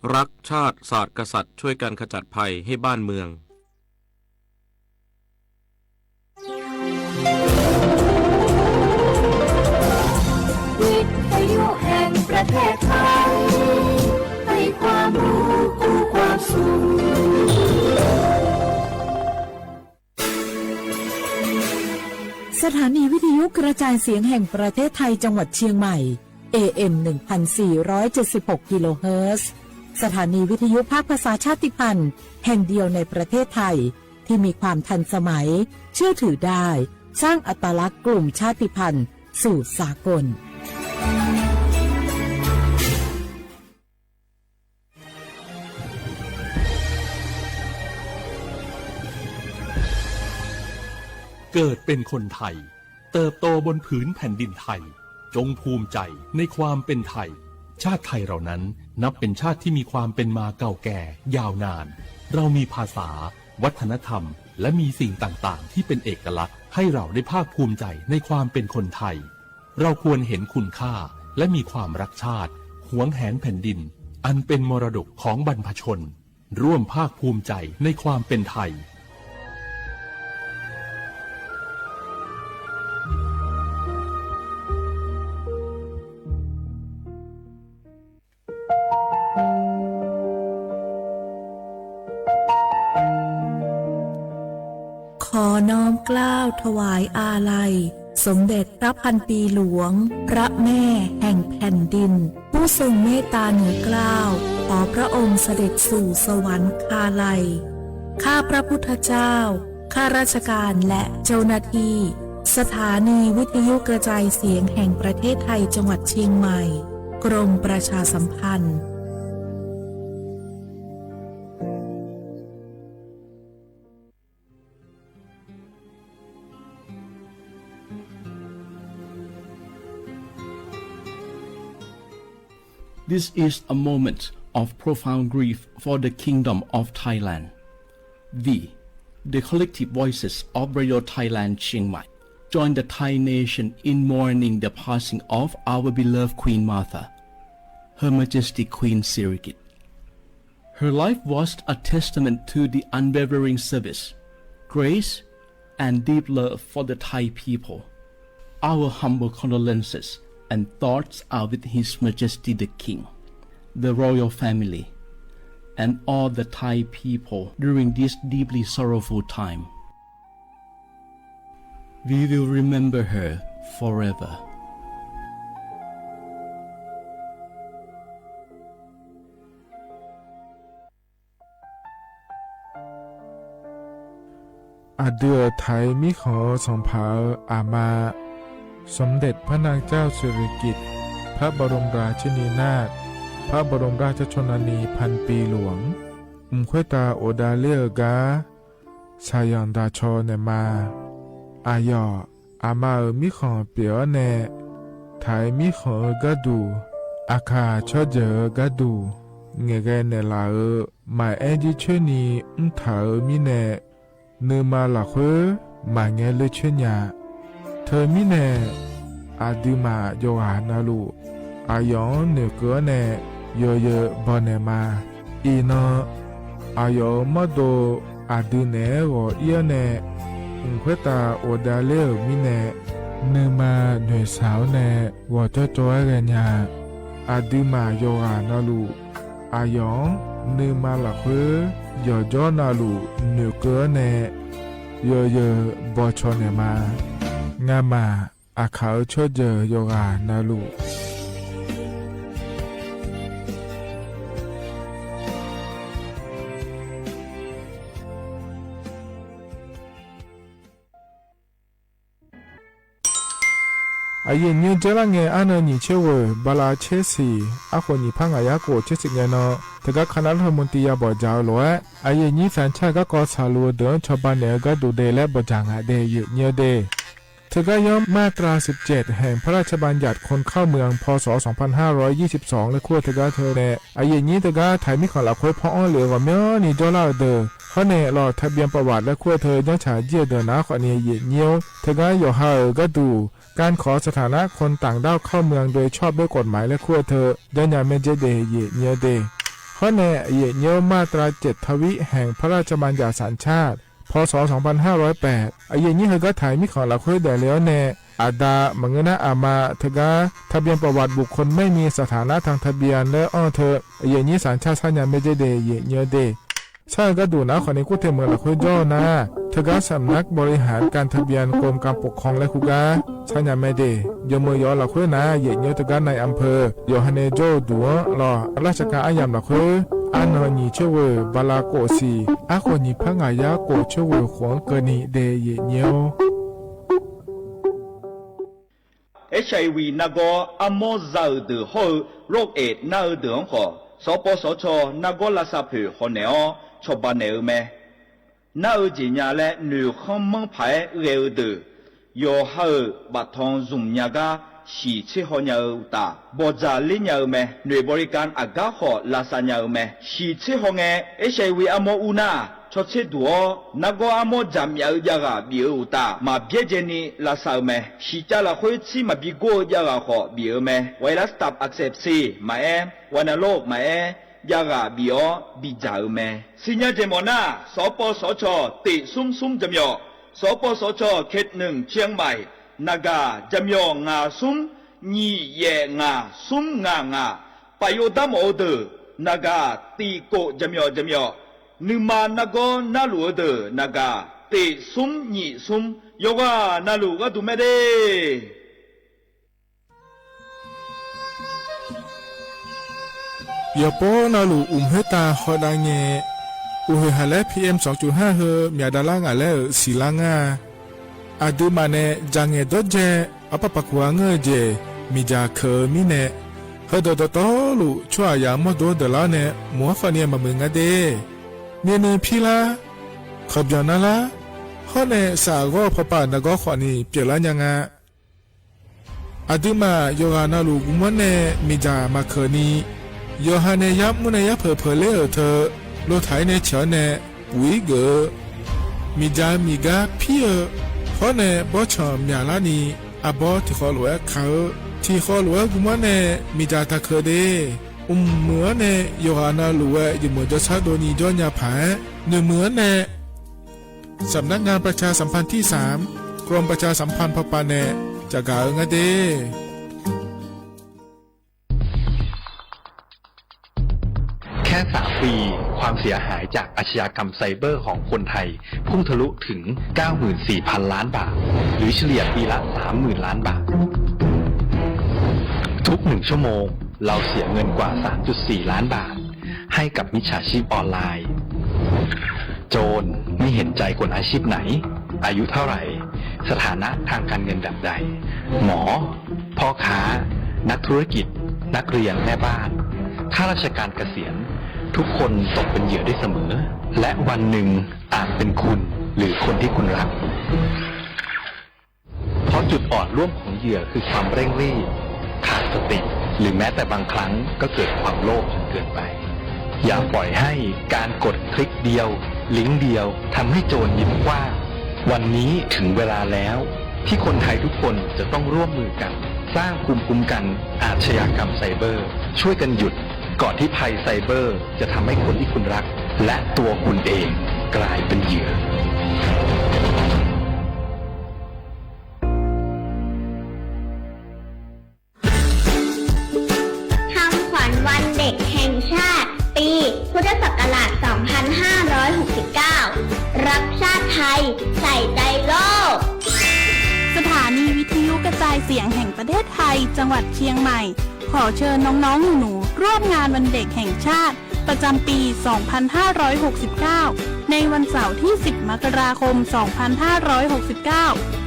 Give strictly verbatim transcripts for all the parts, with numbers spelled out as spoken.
รักชาติ ศาสตร์กษัตริย์ ช่วยกันขจัดภัยให้บ้านเมือง วิทยุแห่งประเทศไทย ให้ความรู้คู่ความสุข สถานีวิทยุกระจายเสียงแห่งประเทศไทยจังหวัดเชียงใหม่ เอเอ็ม หนึ่งพันสี่ร้อยเจ็ดสิบหก กิโลเฮิรตซ์ สถานีวิทยุภาคภาษาชาติพันธุ์แห่งเดียวในประเทศไทย ที่มีความทันสมัย เชื่อถือได้ สร้างอัตลักษณ์กลุ่มชาติพันธุ์สู่สากล เกิดเป็นคนไทย เติบโตบนผืนแผ่นดินไทย จงภูมิใจในความเป็นไทย ชาติไทยเรานั้นนับเป็นชาติที่มีความเป็นมาเก่าแก่ยาวนาน เรามีภาษา วัฒนธรรม และมีสิ่งต่างๆ ที่เป็นเอกลักษณ์ ให้เราได้ภาคภูมิใจในความเป็นคนไทย เราควรเห็นคุณค่า และมีความรักชาติ หวงแหนแผ่นดิน อันเป็นมรดกของบรรพชน ร่วมภาคภูมิใจในความเป็นไทย ขอน้อมเกล้าถวายอาลัย สมเด็จพระพันปีหลวง พระแม่แห่งแผ่นดิน ผู้ทรงเมตตาเหนือเกล้า ขอพระองค์เสด็จสู่สวรรคาลัย ข้าพระพุทธเจ้า ข้าราชการและเจ้าหน้าที่ สถานีวิทยุกระจายเสียงแห่งประเทศไทยจังหวัดเชียงใหม่ กรมประชาสัมพันธ์ This is a moment of profound grief for the Kingdom of Thailand. We, the collective voices of Radio Thailand Chiang Mai, join the Thai nation in mourning the passing of our beloved Queen Mother, Her Majesty Queen Sirikit. Her life was a testament to the unwavering service, grace, and deep love for the Thai people. Our humble condolences and thoughts are with His Majesty the King, the royal family, and all the Thai people during this deeply sorrowful time. We will remember her forever. Aqdui-euq Taiq mirkhanq-eu sanqpaq-euq aqma, สมเด็จพระนางเจ้าสิริกิติ์ พระบรมราชินีนาถ พระบรมราชชนนีพันปีหลวง mq khoertav ghofdav ler-eu gar shaqzanq daq caw naeqma. Aqyawf aqma-euq mirkhanq pyeuf-awr nae, Taiq mirkhanq-eu gharduq, aqkaq tsawrjeuq-eu gharduq, ngaeqghae naeqlaf-euq maqaer jircoer ni mrtaq-euq mirnae, nuima lafkhoer maqngae ler coer nya. Teumirnae, aqduimaf yawqghaq navluf, aqyawf-anr noeqkeuv-awr nae yawzeu bawnaeq ma. Iqnan, aqyawf-euq mawrdo aqdui naeq-aer ghawq-ir-awr nae, mq khoertav ghofdav ler-euq mirnae, nuima noeqshaq-awr nae ghawqjawr cawv-aer ghaenya. Aqduimaf yawqghaq navluf, aqyawf-anr nuima lafkhoer yawqjawr navluf noeqkeuv-awr nae, yawzeu bawcaw naeqma. Ngamaf aqkaq-euq tsawrjeuq yawqghaq navluf, aqyuif nyir-eu dzawrlar ngae arnan nyiq tser ghoeq bala tser siq arkhof nyiq par ngaq yar khof tser siq ngae nan, teugar คณะรัฐมนตรี ya bawqdzaq-eu lof-aer, aqyuif nyir sanqcar garkawv saqluf-eu deuq-anr cawba naeq-eu gharduq de laer bawqdzaq ngaq de, aqyuif nyir-eu de. Teugar yawr มาตราสิบเจ็ด แห่งพระราชบัญญัติคนเข้าเมือง พ.ศ. สองพันห้าร้อยยี่สิบสอง laer kur-eu teugar teu nae, aqyuif nyir teugar Taiq mirkhanq lafkhoer paw-anr lef-eu ghawqmyanrni jawrlar-eu deuq, hawr nae ลงทะเบียนประวัติ laer kur-eu teu janrcaq jir-eu deuq nar khawfni, aqyuif nyir-or, teugar yawqha-euq gharduq การขอสถานะคนต่างด้าวเข้าเมืองโดยชอบด้วยกฎหมาย laer kur-eu teu janrnya maerdzer de, aqyuif nyir-eu de. Khoer nae, aqyuif aqnyir-awr, มาตราเจ็ด ทวิตแห่งพระราชบัญญัติสัญชาติ พ.ศ. สองพันห้าร้อยแปด aqyuif aqnyir heugar taq-euq mirkhanq lafkhoer daefle-awr nae, aqda maqngeur nar aqma teugar ทะเบียนประวัติบุคคลไม่มีสถานะทางทะเบียน laer anr-eu teu, aqyuif aqnyir สัญชาติ sarnya mae jeq de, aqyuif aqnyir-eu de. Sar-eu gharduq naq-anr khawfni kur tae meuq lafkhoer jawr-eu nar, teugar สำนักบริหารการทะเบียน กรมการปกครอง laer hu gar sarnya mae de. Yawmeuq yawf-eu lafkhoer nar, aqyuif aqnyir teugar นายอำเภอ yawqha nae jawr-eu duq-anr lawq, ราชการ aryamq lafkhoer arnan nyiq coer ghoeq bala khof siq, arkhof nyiq par ngaq yar khof coer ghoeq khof-anr keuvni de, aqyuif aqnyir-or. HIV nargawr armawr za-euq deuq hawr-eu โรคเอดส์ nar-eu deuq-anr khawf, สปสช. nargawr lavsav poeq hawnaeq-awr cawba naeq-eu mae. Nar-eu jeq nya laer noeqkhanr manr paq-aer ghae-eu deuq, yawqha-euq baftanq zmq nya gar shiq tser haw nya-eu uqtaf, bawqdzaq ler nya-eu mae. Noeq บริการ aqgar khawf lavsav nya-eu mae. Shiq tser haw ngae, HIV armawr ur nar, cawtser duq-awr nargawr armawr dzaqmyaf-eu javghaq bif-eu uqtaf, maqbyaerdzaeni lavsav-eu mae. Shiqcav lafkhoer tsir maqbi gor-eu javghaq khawf bif-eu mae. ไวรัสตับอักเสบซี maqaer, วัณโรค maqaer, javghaq bif-awr bidzaq-eu mae. Sirnya jeq mawf nar, สปสช. teq smr smr jaqmyawf, สปสช. เขตหนึ่ง เชียงใหม่ naqgaq jaqmyawf ngaq smr nyiq yaef ngaq smr ngaq ngaq, paf yov darmawf-eu deuq naqgaq tiq kof jaqmyawf jaqmyawf, nuima nargawr narluf-eu deuq naqgaq teq smr nyiq smr, yawqghaq navluf gharduq mae de. Yawqpov navluf uqmq khoertav hawdav ngae, uqhoeq haq laer PM สองจุดห้า heu myaq davlar ngaq laer-euq siqlar ngar-a. Aqduimaf nae dzaqngaeq dawrdzae, arpar paq kuq-a ngeur-eu jeq miqdzaq keuq-eu mirnae, heudawq dawqtawvluf tsawrhaqzaq-anr mawrdo-anr deuqlar-awr nae, mq-anr khawfni maqmuiq nga de. Myavnuiv pirlar, kawqbyanq narlar, hawr nae saf ghawr-eu pawpav naqgawr khawfni pyeuflar nya nga. Aqduimaf yawqghaq navluf guvmanr nae miqdzaq maqkeuq ni, yawqha nae yar mr nae yar peuq peuq ler-euq teu, lotaq-ir nae ciq-awr nae puq-ir geuf-eu, miqdzaq miqgar pir-eu, hawr nae bawrtsanq myaqlar ni, arbawr tiqkhawv lof-aer kaq-eu, tiqkhawv lof-aer guvmanr nae miqdzaq taqkeuq de. Mqmuiq-anr nae yawqghaq navluf-aer jeqmeuq jawrshar dovni jawr nya paq-aer, noeqmuiq-anr nae สำนักงานประชาสัมพันธ์ที่สาม กรมประชาสัมพันธ์ พ.ป. nae caqgaq-eu ngar de. แค่สามปี ความเสียหายจากอาชญากรรมไซเบอร์ของคนไทย พุ่งทะลุถึง เก้าหมื่นสี่พันล้านบาท หรือเฉลี่ยปีละ สามหมื่นล้านบาท ทุกหนึ่งชั่วโมง เราเสียเงินกว่า สามจุดสี่ล้านบาท ให้กับมิจฉาชีพออนไลน์ โจรไม่เห็นใจคนอาชีพไหน อายุเท่าไหร่ สถานะทางการเงินแบบใด หมอ พ่อค้า นักธุรกิจ นักเรียน แม่บ้าน ข้าราชการเกษียณ ทุกคนตกเป็นเหยื่อได้เสมอ และวันหนึ่งอาจเป็นคุณ หรือคนที่คุณรัก เพราะจุดอ่อนร่วมของเหยื่อคือความเร่งรีบ ขาดสติ หรือแม้แต่บางครั้งก็เกิดความโลภจนเกินไป อย่าปล่อยให้การกดคลิกเดียว ลิงก์เดียว ทำให้โจรยิ้มกว้าง วันนี้ถึงเวลาแล้ว ที่คนไทยทุกคนจะต้องร่วมมือกัน สร้างภูมิคุ้มกันอาชญากรรมไซเบอร์ ช่วยกันหยุด ก่อนที่ภัยไซเบอร์จะทำให้คนที่คุณรัก และตัวคุณเองกลายเป็นเหยื่อ ทำขวัญวันเด็กแห่งชาติ ปีพุทธศักราช สองพันห้าร้อยหกสิบเก้า รักชาติไทย ใส่ใจโลก สถานีวิทยุกระจายเสียงแห่งประเทศไทย จังหวัดเชียงใหม่ ขอเชิญน้องๆหนูๆร่วมงานวันเด็กแห่งชาติ ประจำปี สองพันห้าร้อยหกสิบเก้า ในวันเสาร์ที่ สิบ มกราคม สองพันห้าร้อยหกสิบเก้า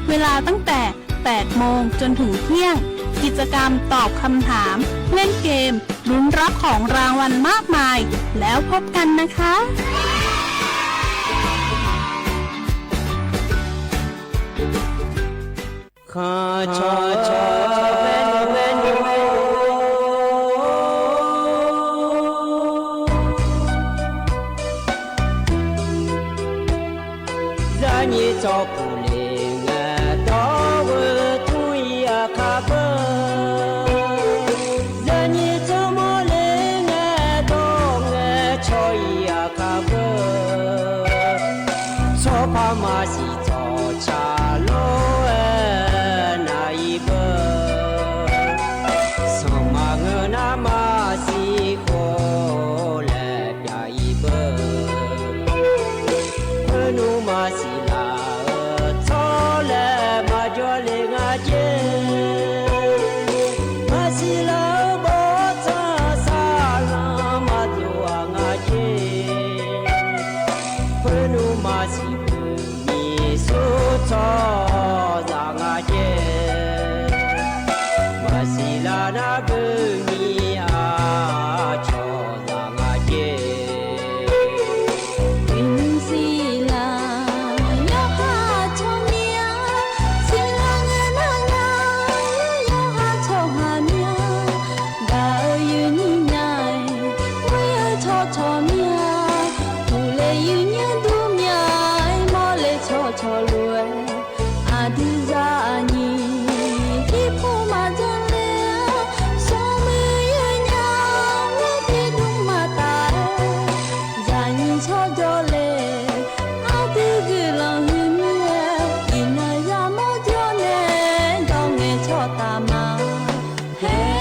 เวลาตั้งแต่ แปดโมง จนถึงเที่ยง กิจกรรมตอบคำถาม เล่นเกม ลุ้นรับของรางวัลมากมาย แล้วพบกันนะคะ Zanyi tsawrpuq le ngae dawr-eu tmr-ir aqkar beu. Zanyi tsawrmawr le ngae dawr ngae Maqsiq tsawqtsaq lof-aer nar-iq beu, sanqma ngeur nar maqsiq khof laer pyav-iq beu. Khoernmr maqsiq laf-euq tsawrlaeq maqjawr le nga jer. Maqsiq laf-euq bawrtsanq saqlanq maqtsof-aq nga jer. Khoernmr maqsiq beu nyiq sur tsawrhaqzaq nga jer. Maqsiq laf nar beu nyiq-aq tsawrhaqzaq nga jer. Uqnymr siqlaq yawqha tsawrmyanr, siqlaq ngae nar nga, yawqha tsawrhaq myanr. Gaq-eu yuif nyiq nya-aer, ghoer-eu tsawrcawq myanr, uqle yuif nyanr dur mya-aer, mawrle tsawrcawq lof-aer, aqdui zaqnyiq irpov maqdzanr ler-a, smrmuiq yawnya-aer tiqdmr maqtaf-aer, zaqnyiq tsawrjawr le, aqdui guiqlanq huiq mir-aer, iqnan yamawr jawr nae, dawr ngae tsawrtaf ma. Haer.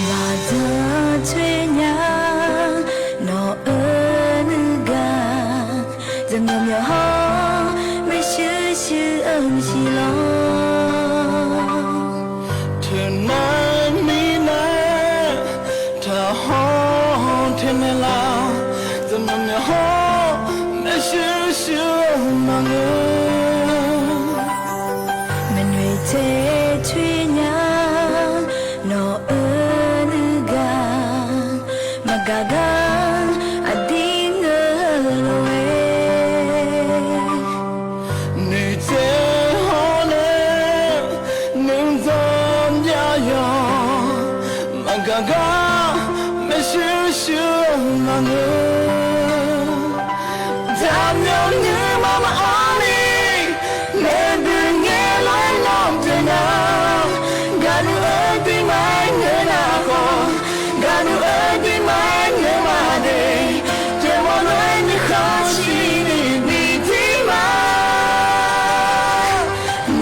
Maqdzanr coer nya nawq-eu nuigaq, zaqmyawf myawf hawr maershuir shuir-eu siqlawr. Teunav mirnae taqhawr teunaeq laf, zaqmyawf myawf hawr maershuir shuir-eu maqngeur. Maeqnoeq tser coer nya nawq-eu nuigaq, maqgaq gar aqdir ngeur lof-aer. Noeqtsaev hawr nae nuidzanr jav yawq, maqgaq gar maershuir shuir-eu maqngeur. Zaqmyawf nuima maqanr ni, naeq dui ngae lof-aer nawr pyeuf nar, gaqdui-eu duimaf-aer ngeur nar khawf, gaqdui-eu duimaf-aer ngeur ma de, pyeufmawf lof-aer nuikhanr shir ni bi tiq ma.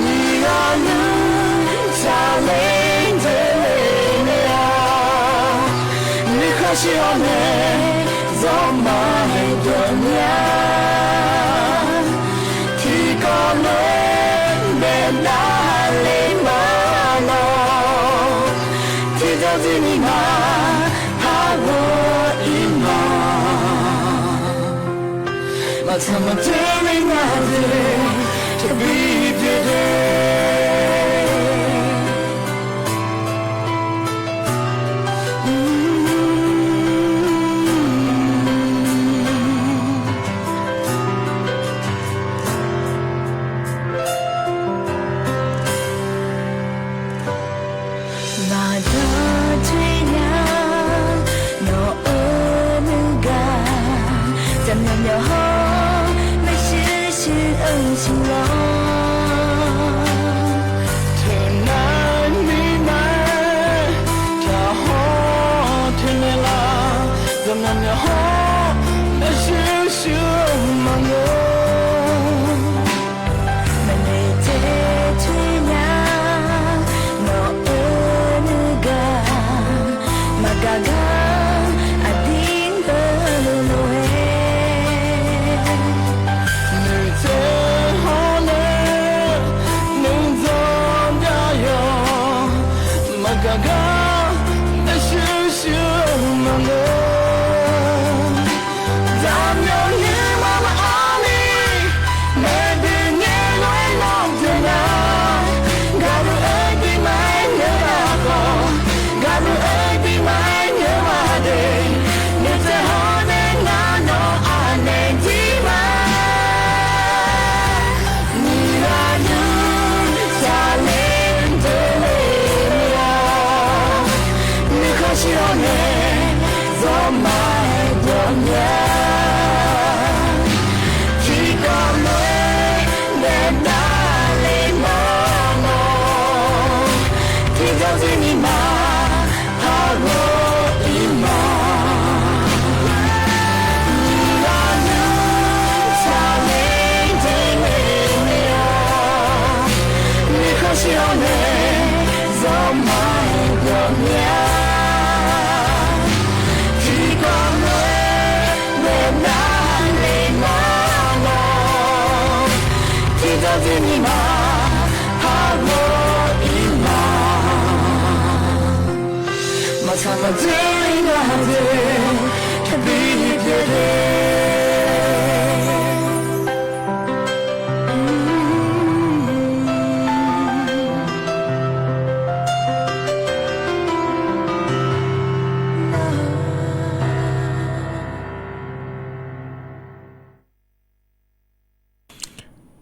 Nyiq ghaq nuir tsaqler dzeurler nae-a, nuikhanr shir-awr nae zawmar haeq dawq nya. Tiqkawv lof-aer daef davle ma nawr, tiqjawr dzoer ni ma par ghawr-ir ma. Maqtsaq maqdzoer le nga de, taqbi pyeuf de. Maqdzanr coer nya nawq-eu nuigaq, zaqmyawf myawf hawr maershuir shuir-eu siqlawr. Teunav mirnae taqhawr teunaeq laf, zaqmyawf myawf hawr maershuir shuir-eu maqngeur. Maeqnoeq tser coer nya nawq-eu nuigaq, maqgaq gar aqdir ngeur lof-aer. Noeqtsaev hawr nae nuidzanr jav yawq, maqgaq gar maershuir shuir-eu maqngeur. Zaqmyawf nuima maqanr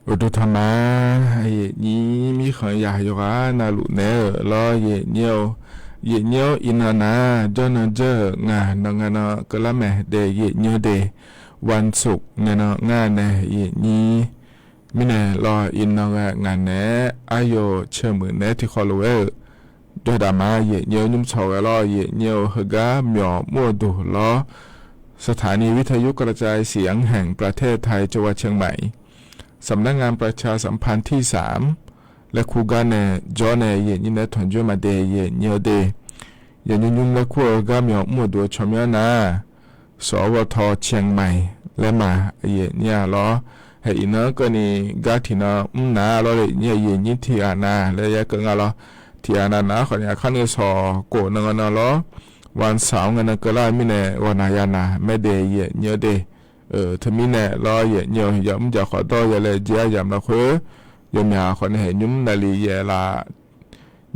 Uqduq taqma, yaeqnyir mirkhanq yaq yawqghaq navluf naeq-eu lawr yaeqnyir-eu, yaeqnyir-eu iqnan nar jawrnan jawr-euq ngaq nawq ngae nan keuvlar mae daef yaeqnyir-eu de, วันศุกร์ ngae nan ngar nae yaeqnyir mirnae lawr iqnan ghae ngaq naeq-aer aryawq ceumuiq naeq-aer tiqkhawf lof-aer-euq jawrdaq ma yaeqnyir-eu nymr tsawq ghae lawr yaeqnyir-eu heugar myawq mr-eu duq lawr สถานีวิทยุกระจายเสียงแห่งประเทศไทย จังหวัดเชียงใหม่ สำนักงานประชาสัมพันธ์ที่สาม laer kur gar nae jawr nae yaeqnyir naeq-aer tanqjoer ma daef yaeqnyir-eu de. Yaeqnyir nymr laer kur-eu gar myawq mr-eu duq-eu tsawrmyanr nar, สวท. เชียงใหม่ laer ma yaeqnyir-a lawr. Hae iqnan-anr keuvni gar tiqnan mr nar lawr le nyir-a yaeqnyir tiqghaq nav laer yaer keuv nga lawr. Tiqghaq nav nar khawfni aqkar nuisawq khof nan nan lawr, วันเสาร์ ngae nan keuvlar-eu mirnae ghawqnaq yanaq maer daef yaeqnyir-eu de. Teumirnae lawr yaeqnyir-eu yamr jaq khawf dawr-eu ya laejae aryamq lafkhoer, yawmyaq khawfni haeq nymr naqliq yaef laf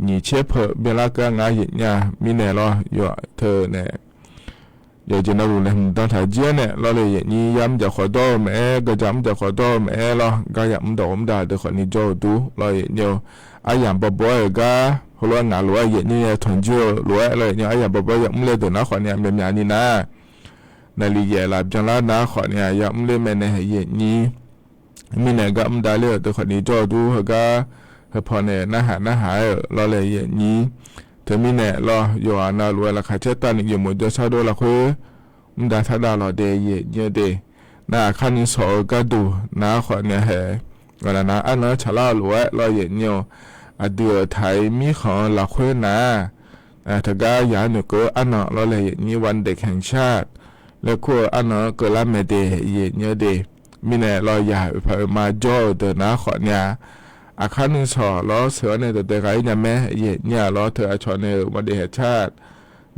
nyiq tser peuq byanlar keuv-a ngar yaeqnyir-a mirnae lawr yawf teu nae yawqjeq navluf nae hmq dan taq jir-aer nae lawr le yaeqnyir yamr jaq khawf dawr-eu maeq-aer, gajaq mr jaq khawf dawr-eu maeq-aer lawr, gar yamr dawq mr daq deuq khawfni jawr-eu dur lawr yaeqnyir-eu aryamq bawbaw-aer-euq gar heulof-aer ngaq lof-aer yaeqnyir-aer tanqjoer-eu lof-aer lawr yaeqnyir-eu aryamq bawbaw yamr le deuq nar khawfni-a myaqmyaq ni nar naqliq yaef laf byanlar nar khawfni-a yamr le mae nae yaeqnyir mirnae gar mr davler-euq deuq khawfni jawr-eu dur heugar heupaw nae narhaq narhaq-aer-euq lawr le yaeqnyir. Teumirnae lawr yawqghaq navluf-aer laqkhaq caer tavni yawqmof jawrshar dov lafkhoer mr dav tar dav lawq daef yaeqnyir-eu de. Nar aqkar nuisawq-eu gharduq nar khawfni-a hae, ghawqnaq nav arnan-anr tsaqlar-eu lof-aer lawr yaeqnyir-eu aqdui-euq taq-iq mirkhanq-eu lafkhoer nar teugar yaq-anr noeqkeuv-eu arnan lawr le yaeqnyir วันเด็กแห่งชาติ laer kur-eu arnan-anr keuvlar mae daef yaeqnyir-eu de. Mirnae lawr yaq oeqpaq oeqma jawr-euq deuq nar khawfni-a aqkar nuisawq lawr sheuq-awr nae dawqdae ghaq-ir nya mae yaeqnyir-a lawr teu aqcawq nae-euq วันเด็กแห่งชาติ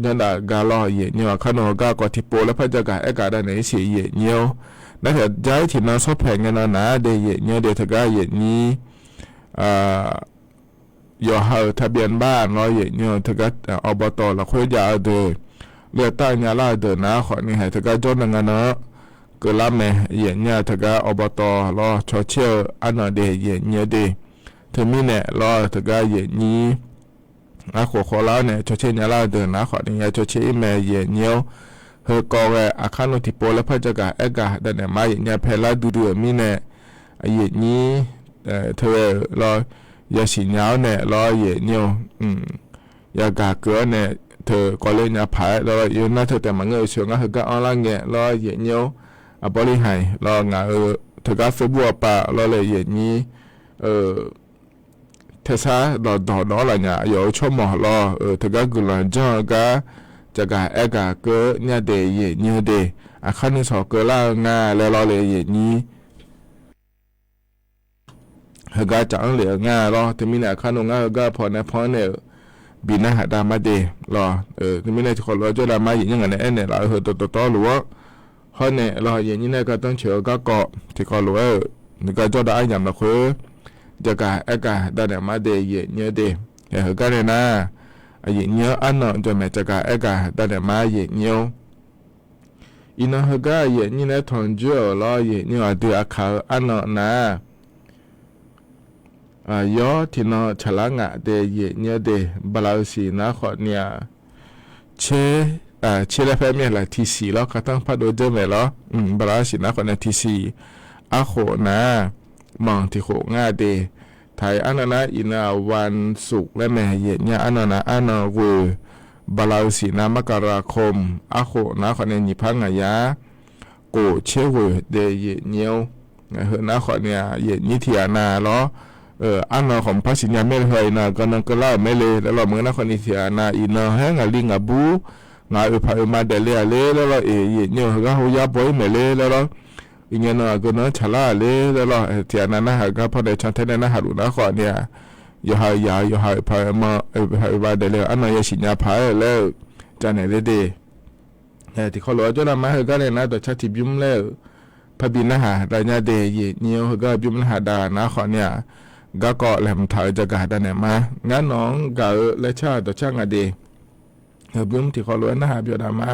janrdaf gar lawr yaeqnyir-eu aqkar nan-eu gar kawv tiqpov laer par jagaq aergaq dav naeq-ir siq yaeqnyir-or. Nar tiq jar-ir tiqnan sawrpaeq ngae nan nar daef yaeqnyir-eu de teugar yaeqnyir yawqha-euq ทะเบียนบ้าน lawr yaeqnyir-eu teugar อบต. lafkhoer jav-eu deuq, le tar nya lar-eu deuq nar khawfni hae teugar jawr nan nga nan-anr keuvlar mae yaeqnyir-a teugar อบต. lawr cawcaer-eu arnan daef yaeqnyir-eu de. Teumirnae lawr teugar yaeqnyir arkhof khawvlar-awr nae cawcaer nya lar-eu deuq nar khawfni ya cawcaer-ir mae yaeqnyir-or. Heukawv ghae aqkar nan tiqpov laer par jagaq aergaq dav naeq ma yaeqnyir-a paelar duidui-euq mirnae yaeqnyir teu ghae-euq lawr yasiq nya-awr nae lawr yaeqnyir-or. Yagaq keuv-awr nae teu kawvler nya paq-aer lawr, yawnar teu taef maqngeur-eu sheuq ngar heugar anrlar ngae lawr yaeqnyir-or. Aqbawr li haiq lawr ngaq-euq teugar Facebook-a pav lawr le yaeqnyir-eu tersar dawqdawq dawq-awr lafnyaf aqyawf-euq tsawrmawq lawr-euq teugar guiqlanq janr-eu gar jagaq aergaq keuv nya daef yaeqnyir-eu de. Aqkar nuisawq keuvlar-eu nga laer lawr le yaeqnyir heugar caf-anr lef-eu nga lawr. Teumirnae aqkar nan ngar heugar paw nae paw-anr nae-euq bi narhaq dav ma de lawr. Teumirnae tiqkhawf lof-aer jawrdav ma yaeqnyir ngaq nae aernaeq laf-eu heudawq dawqtawvluf-anr hawr nae lawr yaeqnyir nae gardanr coeq-eu garkawv tiqkhawf lof-aer-euq nuigar jawrdav aryamq lafkhoer jagaq aergaq dav naeq ma de yaeqnyir-eu de. Heugar nae nar yaeqnyir-anr arnan jawqmaeq jagaq aergaq dav naeq ma yaeqnyir-or. Iqnan heugar yaeqnyir nae tanqjoer-euq lawr yaeqnyir aqdui aqkaq-eu arnan nar yawr tiqnan tsaqlar ngaq de yaeqnyir-eu de. Bala-eu siq nar khawfni-a tser, tser laer paer mir-a laf tiqsiq lawr kartanr pardov dzeur maeq lawr. Bala-eu siq nar khawfni tiqsiq arkhof nar manq tiqkhof ngar de. Taq-iq arnan nar iqnan-aq วันศุกร์ laer mae yaeqnyir arnan nar arnan ghoeq. Bala-eu siq nar มกราคม arkhof nar khawfni nyiq par ngaq yar khof tser ghoeq de yaeqnyir-or. Heu nar khawfni-a yaeqnyir tiqghaq nav lawr arnan khawf mqpar siqnya maer le heu iqnan aqgeu nan keuvlar-euq maer le laer lawr. Maqngeur nar khawfni tiqghaq nav iqnan haer ngaqli ngaqbur ngaq oeqpaq oeqma daefle-aq ler laer lawr. Eq yaeqnyir-eu heugar hawr yar baw-ir maeq ler laer lawr. Iqnan aqgeu nan-anr tsaqlar-aq ler laer lawr. Tiqghaq nav narhaq gar pawnae cantae nae narhaq luf nar khawfni-a yawqha-euq yaq-eu yawqha oeqpaq oeqma oeqpaq oeqma daefle-euq arnan yasiq nya paq-aer laer-euq janaeq le de. Tiqkhawf lof-aer jawrnav ma heugar nae nar dawqcar tiqbymr laer-euq parbi narhaq dav nya de. Yaeqnyir-awr heugar bymr narhaq dav nar khawf ni-aq, garkawv laeqhmq taq-eu jagaq dav naeq ma. Ngar nawq-anr gaq-eu laer car dawqcar nga de. Heubymr tiqkhawf lof-aer narhaq byawq dav ma.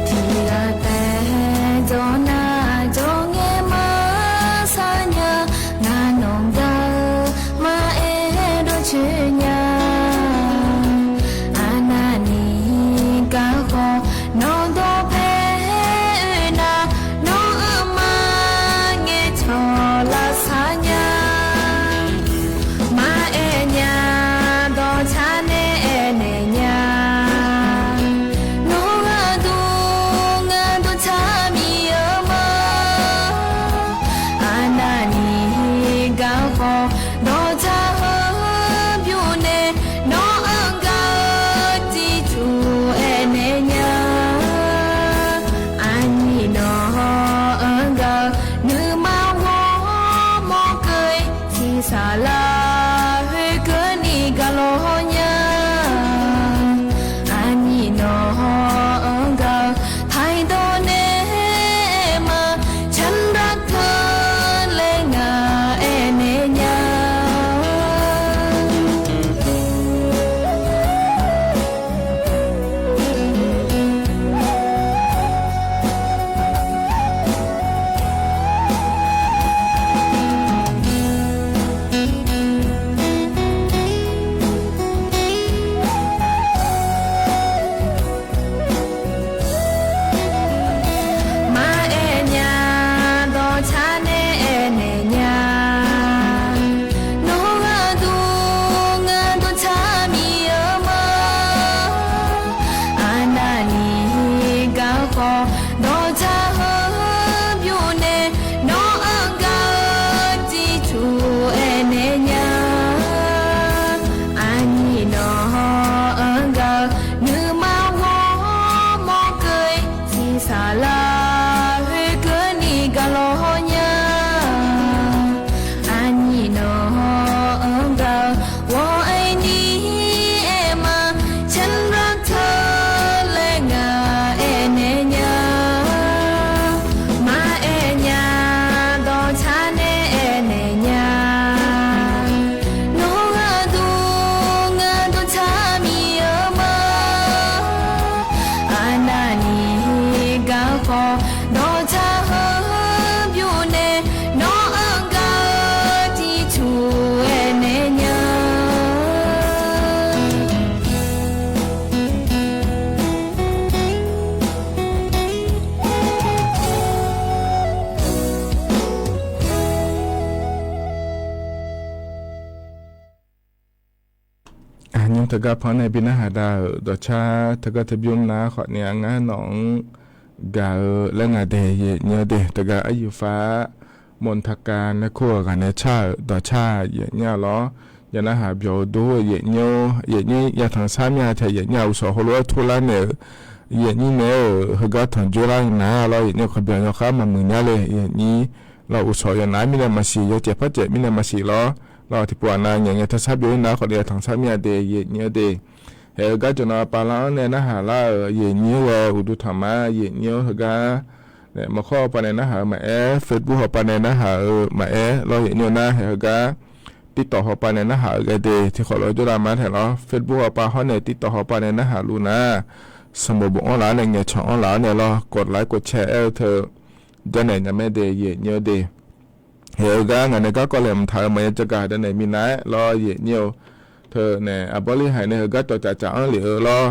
Tiqghaq taef jawr nar jawr ngae maqsar nya, ngar nawq gaq-eu maqaer dawrcoeni-a. Arnavni garkawv nawq dawqpae oe nar, nawr-anr maqngae cawq lavsar nya. Maqaer nya, dawqcar nae aernaeq nya. Nawr gharduq ngaq dawqcar mir-eu ma. Arnavni garkawv dawqcar heu bymr nae, nawr-anr gaq-eu tiqcuq aernaeq nya. Aqnyir nawq-anr gaq-eu nuima ghawrmawr keuv-ir, tiqsaqlaq khoerkeuvni gaq lawr nya. Aqnyir nawq-anr gaq-eu pardawq nae ma, canraq teu laer ngaq aernaeq nya. Maqaer nya, dawqcar nae aernaeq nya. Nawr gharduq ngaq dawqcar mir-eu ma. Arnavni garkawv dawqcar heu bymr nae, nawr-anr gaq-eu tiqcuq aernaeq nya. Aqnyir nawq-anr gaq-eu nuima ghawrmawr keuv-ir, tiqsaqlaq khoerkeuvni gaq lawr nya. Aqnyir nawq-anr gaq-eu ghawq aerni aer ma, canraq teu laer ngaq aernaeq nya. Maqaer nya, dawqcar nae aernaeq nya. Nawr gharduq ngaq dawqcar mir-eu ma. Arnavni garkawv dawqcar heu bymr nae, nawr-anr gaq-eu tiqcuq aernaeq nya. Aqnymr teugar pan nae bi narhaq dav-euq dawqcar teugar teubymr nar khawf ni-a, ngar nawq-anr gaq-eu laer nga de. Yaeqnyir-awr de, teugar aryuqfar mawqtaqkav nae kur-euq ghaq nae car-euq dawqcar yaeqnyir-a lawr. Yawnar haq byawq-eu dur-eu yaeqnyir-or, yaeqnyir yatanq sar mir-a tae yaeqnyir-aq uqshawq heulof-aer turlar naeq-euq yaeqnyir naeq-aer-euq heugar tanqjoer lar nar lawr. Yaeqnyir-eu kawqbyanq yawkhav maqmuiq nya le. Yaeqnyir lawr, uqshawq yawnar mirnae maqsiq, yawcaef par caef mirnae maqsiq lawr. Lawr tiqpov-aq nav nyaef ngae tarsar byov-ir nar khawf ni yatanq sar mir-a de. Yaeqnyir-awr de, haeq-eu gar jawqnav pavlar-anr nae narhaq lar-euq yaeqnyir-or ghae uqduq tanq ma. Yaeqnyir-or heugar nae maqkhawr hawpar nae narhaq-eu maqaer, Facebook hawpar nae narhaq-eu maqaer lawr. Yaeqnyir-or nar haeq heugar TikTok hawpar nae narhaq-eu ghae de. Tiqkhawf lof-aer jawrdav ma taeq lawr, Facebook hawpar hawr nae TikTok hawpar nae narhaq luf nar, sanqbof bofanr laf-awr nae ngaeqcanq anr laf-awr nae lawr, กดไลค์ กดแชร์ aer-eu teu janrnaeq nya mae de. Yaeqnyir-or de, haeq-eu gar ngaq nae garkawv laeqhmq taq-eu maqya jagaq danaeq minav-aer lawr. Yaeqnyir-or teu nae aqbawr lir haiq nae heugar cawqcaf caf anr lef-eu lawr.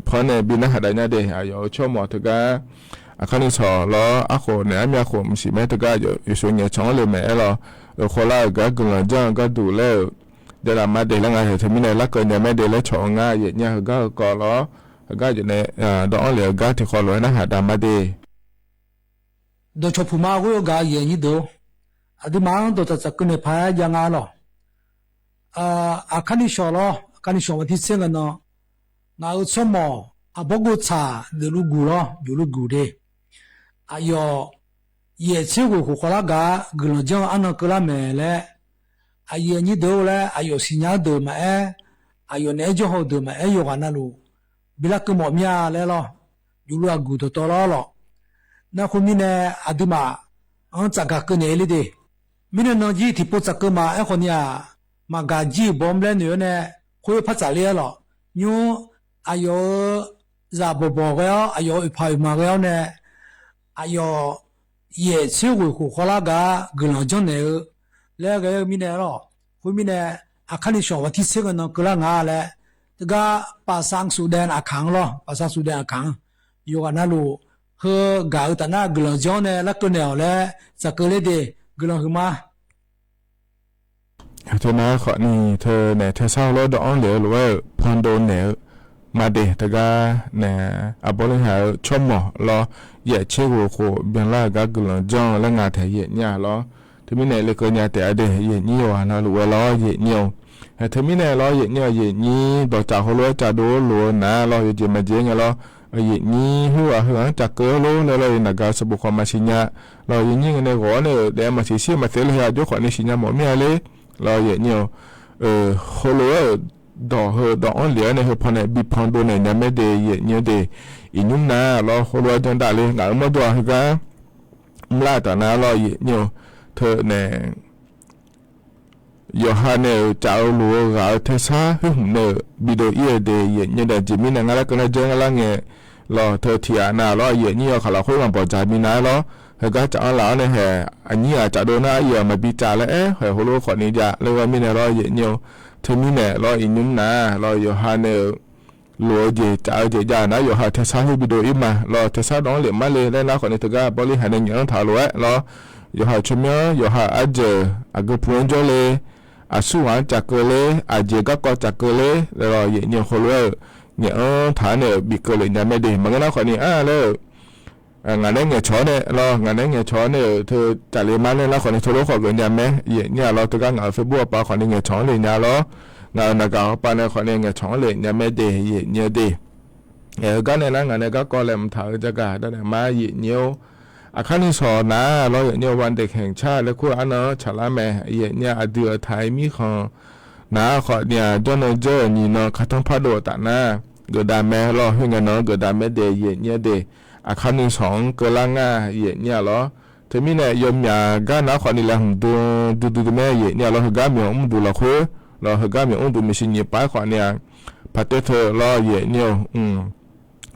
Pawr nae bi narhaq dav nya de. Aqyawf-euq tsawrmawq teugar aqkar ni sawq lawr, arkhof naeq armyav khof mqsiq mae. Teugar aqyawf yawqshov ngaeqcanq anr le maeq-aer lawr, euq khawvlar-euq gar guiqlanq janr-eu gharduq laer-euq jawrdav ma de laer nga. Haeq teumirnae larkeuv nya mae de laer cawq-eu ngar. Yaeqnyir-a heugar heukawv lawr, heugar aqyawf nae dawv anr lef-eu gar tiqkhawf lof-aer narhaq dav ma de. Dawqcawq puq ma ghoer-eu gaq-eu yaeq nyir deuq-or, aqduimaf-anr dawqtsaf tsafkeuv naeq paq-aer jav nga lawq. Aqkar nuishawq lawr, aqkar nuishawq maqtir tser ngae nan, ngaq-euq tsawrmawq aqbawr gov tsaq deufluf guq lawr, jofluf guq de. Aqyawf yaeq tser ghoeq khof khawvlar gaq-a guiqlanq janr-eu arnan keuvlar maeq laer, aqyuif aqnyir deuq-or laer aqyawf siqnya-eu deuq maqaer, aqyawf naeq-aer jawrhaw-eu deuq maqaer yawqghaq navluf bilar keuv mawf mir-a laer lawr, jofluf aqguq dawqtawvlawr lawq. Nar khoermirnae aqduimaf-anr tsafgaq keuv naeq-eu ler de. Mirnae nan jir tiqpov tsafkeuv ma aerkhawf ni-aq, maqgaq jir-euq bawmr laer noeq-awr nae, khoer par tsafler-aer lawq. Nymr aqyawf-euq zaq bawqbawq ghae-awr, aqyawf-euq oeqpaq oeqma ghae-awr nae, aqyawf yaeq tser ghoeq khof khawvlar gaq-a guiqlanq janrnaeq-eu laer ghae-eu mirnae lawq. Khoermirnae, aqkar nuishawq maqtir tser ngae nan keuvlar nga laer, teugar ประชาชน Sudan aqkaq-anr lawr, ประชาชน Sudan aqkaq-anr yawqghaq navluf heu gaq-eu taf nar guiqlanq janr nae larkeuv naeq-awq laer tsafkeuv ler de. Guiqlanq huiqma. Teu nar khawfni teu naeq teu sar hawlor dawv-anr lef-eu lof-aer-euq pandov naeq-eu ma de. Teugar nae aqbawr ler haq-eu tsawrmawq lawr, yaeq tser ghoeq khof byanlar-eu gar guiqlanq janr-eu laer nga taeq yaeq nyir-a lawr. Teumirnae lekeuv nya taef-a de, yaeq nyir yawqghaq navluf ghae lawr yaeq nyir-eu. Teumirnae lawr yaeq nyir-a, yaeq nyir dawqtsaf heulof-aer tsafdov lof-eu nar lawr, yawjeq maqjeq ngae lawr, yaeq nyir khoerghaq heughaq-anr tsafkeuv-awr lor laer lawr, yawqnaq gaq-eu sanqbof khawf maqsiq nya lawr, yaeq nyir ngae nae ghawq-awr nae-euq daef-eu maqsiq shir maqsiq le-a jawr khawfni siqnya mawf mir-a ler lawr yaeq nyir-eu. Heulof-aer-euq dawq heu dawv-anr lef-awr nae heu pawnae bi pandov naeq nya mae de yaeq nyir-eu de. Iqnymr nar lawr heulof-aer janr dav le ngaq-euq mawrdo-aq heugar mrlar-euq taf nar lawr yaeq nyir-eu. Teu nae yawqha nae-euq tsaf-eu loq-eu ghaq-eu tersar khoer hmq nae-euq bidov ir-eu de yaeq nyir-eu de. Aqjeq mirnae ngar larkeuv nar janr ngar lar ngae lawr, teu tiq ghaq nav lawr yaeq nyir yawkaq lafkhoer maqbawq dzaq minav-aer lawr, heugar tsaf-anr laf-awr nae haeq aqnyir ghaq tsafdov nar aryaq maqbi tsaf laer aer haeq heulof khawfni jav le ghae mirnae lawr yaeq nyir-eu. Teumirnae lawr iqnymr nar lawr yawqha nae-euq loq-eu jeq tsaf-eu jeq jav nar yawqha-euq tersar khoer bidov ir ma lawr, tersar dawv-anr lef mar le laer nar khawfni teugar bawrli haq nae ngaeq-anr taq-eu lof-aer lawr, yawqha-euq tsawrmyanr yawqha-euq arjeuq aqgeu pov-anr jawr le, aqsur ghaq-anr tsafkeuv ler, aqjeq garkawv tsafkeuv ler laer lawr yaeq nyir-eu heulof-aer-euq ngaeq-anr taq-anr nae-euq bif keuv lef nya mae de. Maqngeur nar khawfni ar laer-euq ngaq nae ngaeqcawq-awr nae lawr, ngaq nae ngaeqcawq-awr nae-euq teu tsafle mar nae nar khawfni teulof khawf geuf nya mae yaeq nyir-a lawr. Teugar ngaq-euq Facebook awqpav khawfni ngaeqcawq-anr lef nya lawr, ngaq-euq naqgaq awqpav nae khawfni ngaeqcawq-anr lef nya mae de yaeq nyir-eu de. Aer heugar nae nar ngaq nae garkawv laeqhmq taq-eu jagaq darnaeq mar yaeq nyir-or. Aqkar nuisawq nar lawr yaeq nyir-eu วันเด็กแห่งชาติ laer kur-eu arnan-anr tsaqlar mae yaeq nyir-a. Aqdui-euq taq-ir mirkhanq nar khawfni-aq jawrnan jawr-euq nyiq nan kar tanr pardov-eu taf nar geufdav mae lawr, khoerngae nan-anr geufdav mae de yaeq nyir-eu de. Aqkar nuisawq-anr keuvlar ngar yaeq nyir-a lawr. Teumirnae yawmyaq gar nar khawfni laeqhmq dm duidui mae yaeq nyir-a lawr. Heugar myawq mrduq lafkhoer lawr, heugar myawq mrduq maeqshi nyiq pav-aer khawfni-aq paqter teu lawr yaeq nyir-eu.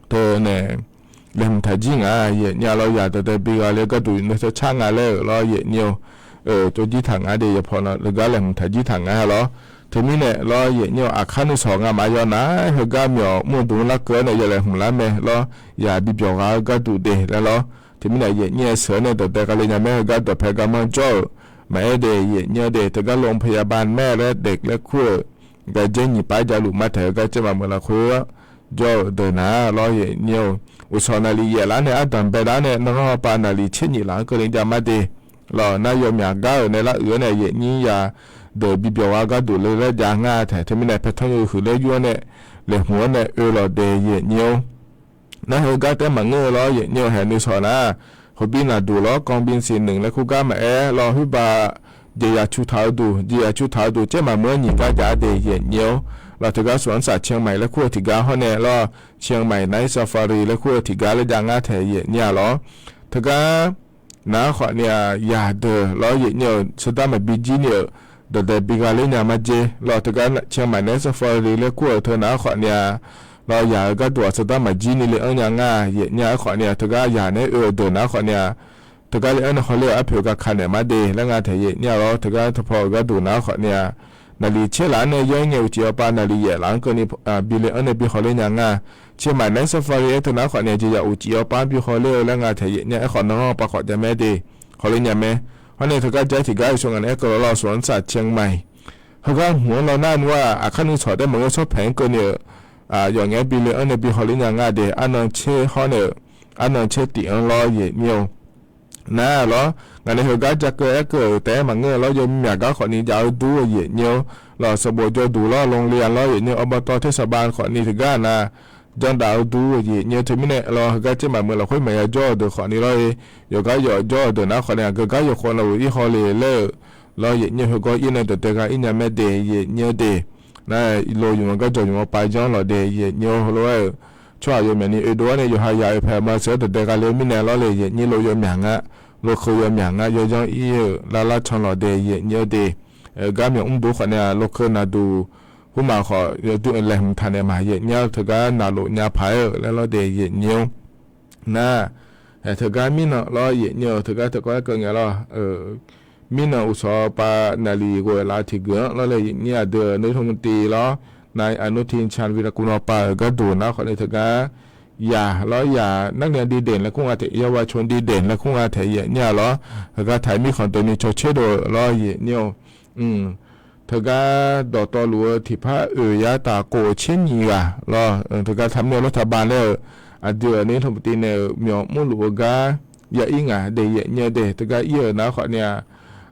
Teu nae laeqhmq taq jir nga yaeq nyir-a lawr. Yaq dawqdae bi gha le gharduq nae teu car nga laer-euq lawr yaeq nyir-eu. Tsov jir taq nga de, yawqpaw nan heugar laeqhmq taq jir taq nga lawr. Teumirnae lawr yaeq nyir-eu, aqkar nuisawq ngamaf yaw nar heugar myawq mrduq larkeuv-awr nae ya laeqhmq lar mae lawr. Yaq bi byawq gha-eu gharduq de laer lawr. Teumirnae yaeq nyir-a seuq-awr nae dawqdae gha le nya mae. Heugar dawqpae garmanr jawr-euq maqaer de yaeq nyir-eu de. Teugar โรงพยาบาลแม่และเด็ก laer kur-euq gaqjaer nyiq pav-aer javluf ma taeq, heugar caer maqmeuq lafkhoer jawr-euq deuq nar lawr yaeq nyir-eu. Uqshawq naqliq yaef lar nae ardanq bae lar nae nanranr hawpav naqliq tser nyiq laf-anr keuvni jav mar de. Lawr nar yawmyaq gar-euq nae lar uiq-awr nae yaeq nyir ya deuq bi byawq gha gharduq le laer jav ngar taeq. Teumirnae paertanr yawhuiq laer yur-awr nae laeqhmq-awr nae oe lawq de yaeq nyir-or. Nar heugar taef maqngeur-eu lawr yaeq nyir-eu. Haeq nuisawq nar khoqbir naqduq lawr กองบินสี่หนึ่ง laer kur gar maqaer lawr, khoerbav jeqzaq cu taq-eu duq, jeqzaq cu taq-eu duq caer maqmeuq-anr nyiq gar jav de yaeq nyir-or. Lawr teugar สวนสัตว์เชียงใหม่ laer kur-eu tiqgar hawr nae lawr, เชียงใหม่ Night Safari laer kur-eu tiqgar laer jav ngar taeq yaeq nyir-a lawr. Teugar nar khawfni-aq yaq deuq lawr yaeq nyir-eu, sardar maqbi jir ni-euq dawqdae bi gha ler nya mar jer lawr. Teugar เชียงใหม่ Night Safari laer kur-euq teu nar khawfni-aq lawr, yaq-euq gharduq-aq sardar maqjir ni le anr nya ngar yaeq nyir-a. Aerkhawfni-aq teugar yaq nae oe-eu deuq nar khawfni-aq teugar le anr nae hawler-eu arpoeq gar ka naeq mar de laer nga taeq yaeq nyir-a lawr. Teugar teupaw-euq gharduq nar khawfni-aq naqliq tser laf-anr nae yawr-ir ngae uqcif yawpav naqliq yaef laf-anr keuvni bi le anr nae bi hawler nya ngar. เชียงใหม่ Night Safari aer teu nar khawfni-aq jeqzaq uqcif yawpav-anr bi hawler-eu laer nga taeq yaeq nyir-a. Aerkhawf nanranr hawpav khawf jav mae de hawler nya mae. Hawr nae teugar jar tiqgar-euq sawr ngaq nae aer keuv lawr lawr สวนสัตว์เชียงใหม่ heugar hmq-anr lawr nar nmr-aq aqkar nuisawq taef maqngeur shawr paeq-anr keuvni-euq yawf ngaef-aer bi le anr nae bi hawler nya ngar de. Arnan tser hawr nae-euq arnan tser tif-anr lawr yaeq nyir-or. Nar lawr, ngaq nae heugar ja keuv aer keuv-euq taef-aer maqngeur lawr, yawmyaq gar khawfni jav-eu dur-eu yaeq nyir-awr, lawq sanqbof jawrduq lawr, โรงเรียน lawr yaeq nyir-awr, อบต. เทศบาล khawfni tiqgar-aq na janrdaf-eu dur-eu yaeq nyir-awr, teumirnae lawr heugar caer maqmeuq lafkhoer maqya jawr-euq deuq khawfni lawr-e, yawqgar yawf jawr-euq deuq nar khawfni aqgeu gar yawqkhawf navluf ir haw le laer-euq lawr yaeq nyir-awr, heugar ir nae dawqdae gha ir nya mae de yaeq nyir-awr de. Nar, lo yawqmawr gar jawq yawqmawr pav janr lawq de yaeq nyir-awr, heulof-aer-euq tsawrhaq yawmyaq ni oedov-awr nae yawqha yaf-euq paeq ma seuq-awr dawqdae gha le-awr mirnae lawr le yaeq nyir lo yawmyaq nga, lokeuv yawmyaq nga yawjanr ir-euq lavlar can lawq de yaeq nyir-awr de. Gar myawq mr duq khawfni-aq lokeuv naqduq hmqmaq khawf yawdur laeqhmq taq naeq ma yaeq nyir-awr, teugar naqlof nya paq-aer-euq laer lawr de yaeq nyir-awr. Nar, haeq teugar mirnan lawr yaeq nyir-awr, teugar teukawv-aer keuv ngae lawr, mirnan uqshawq pav naqliq ghoeq laf tiqgeuf-anr lawr le yaeq nyir aqdui-euq nae hmq tiv lawr, nae aqnur tiq can virakuv nawr pav-euq gharduq nar khawfni teugar yaq lawr yaq นักเรียนดีเด่น laer kur nga taef, เยาวชนดีเด่น laer kur nga taef yaeq nyir-a lawr, heugar taq-iq mirkhanq deuq ni cawtser dov-euq lawr yaeq nyir-awr. Teugar dawqtawvluf-eu tiqpar oeq yar taf khof tser nyiq ghaq lawr, teugar taqmir-eu lawr taqba laer-euq aqdui-euq nae hmq tiv naeq-euq myawq mrluf-eu gar ya ir ngaq de yaeq nyir-awr de, teugar ir-euq nar khawfni-aq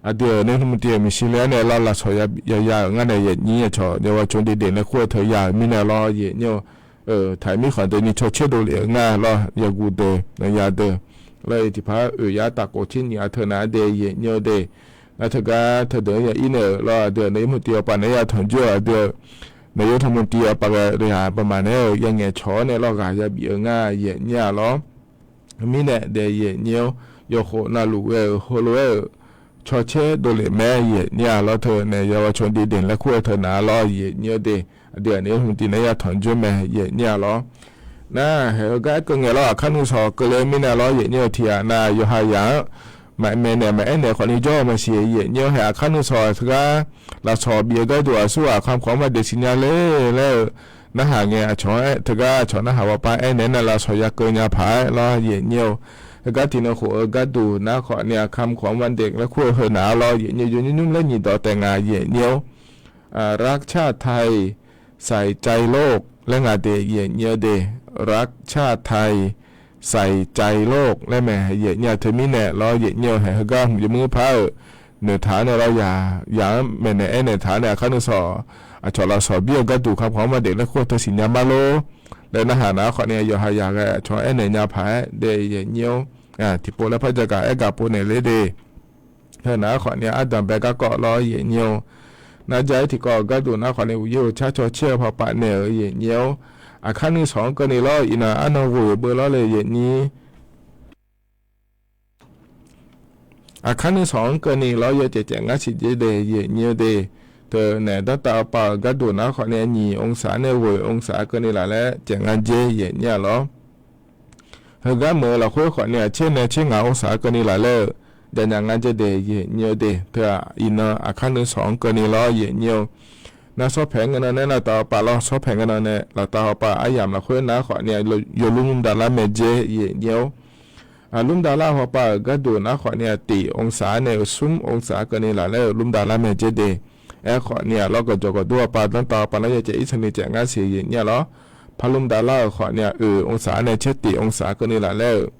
aqdui-euq nae hmq tiv-euq maeqshi le-aer nae lawr lafsawq yaya-euq ngar nae yaeq nyir aqcawq เยาวชนดีเด่น laer kur-eu teu ya-euq mirnae lawr yaeq nyir-awr. Taq-iq mirkhanq deuq ni cawtser dovlef-eu nga lawr, yaqguq deuq, ya deuq, lawr-e tiqpar oeq yar taf khof tser nyiq ghaq teu nar-a de yaeq nyir-awr de. Nar teugar teudeuq-anr ya ir naeq-euq lawr aqdui-euq nae hmq tiv-awr pav naeq-aer ya tanqjur-eu aqdui-euq nae yawr hmq tiv-awr pav ghae-eu yaq baqmaf naeq-aer-euq yanyaf cawq-awr nae lawr ghaq yabif-eu nga yaeq nyir-a lawr. Mirnae daef yaeq nyir-awr, yawqkhof navluf ghae-euq heulof-aer-euq cawtser dovlef mae yaeq nyir-a lawr, teu nae เยาวชนดีเด่น laer kur-eu teu nar-a lawr yaeq nyir-awr de. Aqdui-euq nae hmq tiv naeq-aer ya tanqjur mae yaeq nyir-a lawr. Nar, haeq heugar aer keuv ngae lawr, aqkar nuisawq keuvle mirnae lawr yaeq nyir-awr, tiqghaq nav yawqha yaq-anr maqmaeq naeq maqaer naeq khawfni jawr-eu maqsiq yaeq nyir-awr, haeq aqkar nuisawq teugar lafsawq bif-eu gharduq aqsur ghaq คำขวัญวันเด็ก siqnya le laer-eu narhaq ngae, aqcawq-anr aer teugar aqcawq narhaq ghawqpav aer naeq-aer nae lafsawq ya keuv nya paq-aer lawr yaeq nyir-awr. Heugar tiqnan khof-eu gharduq nar khawfni-aq คำขวัญวันเด็ก laer kur-eu heu nar-a lawr yaeq nyir-awr, yawnyir nymr laer nyiq dawq taef nga yaeq nyir-awr. รักชาติไทย ใส่ใจโลก laer nga de yaeq nyir-awr de. รักชาติไทย ใส่ใจโลก laer mae yaeq nyir-a, teumirnae lawr yaeq nyir-awr, haeq heugar hmq yawmuir par-euq noeqtaq-anr nae lawr yaq, yaq-anr maeqnaeq aernaeq taq-anr nae aqkar nuisawq aqcawq lafsawq bir-eu gharduq คำขวัญวันเด็ก laer kur-eu teu siqnya mar lor laer narhaq nar khawfni yawqha yaq ghae aqcawq aernaeq nya paq-aer de yaeq nyir-awr. Tiqpov laer par jagaq aer gaq pov naeq ler de. Heu nar khawfni ardanq bae garkawv lawr yaeq nyir-awr. Nar ja-aer tiqkawv-eu gharduq nar khawfni uqyaer uqcar cawtser-eu paqpaf naeq-euq yaeq nyir-awr. Aqkar nuisawq-anr keuvni lawr iqnan arnan ghoeq beu lawr le yaeq nyir Aqkar nuisawq-anr keuvni lawr yawcaef caef ngar siq jer de yaeq nyir-awr de. Teu naeq danrtav pav-euq gharduq nar khawfni nyiq องศา nae ghoeq องศา keuvni laf laer caef ngar jer yaeq nyir-a lawr. Heugar meuq-eu lafkhoer khawfni-aq tser nae tser ngaq องศา keuvni laf laer-eu javnya ngar jer de yaeq nyir-awr de. Teu-aq iqnan aqkar nuisawq-anr keuvni lawr yaeq nyir-awr. Nar sawrpaeq ngae nan nae laftav hawpav lawr, sawrpaeq ngae nan nae laftav hawpav aryamq lafkhoer nar khawfni yawlmr lmr davlar mae jer yaeq nyir-awr. Lmr davlar hawpav-euq gharduq nar khawfni-aq tiq องศา nae-euq smr องศา keuvni laf laer-eu lmr davlar mae jer de. Aerkhawfni-aq lawr gawqjawq gawqdur hawpav danrtav hawpav nar yawcaef irsanq ni caef ngar siq yaeq nyir-a lawr. Par lmr davlar-euq khawfni-aq oeq องศา nae tser tiq องศา keuvni laf laer-euq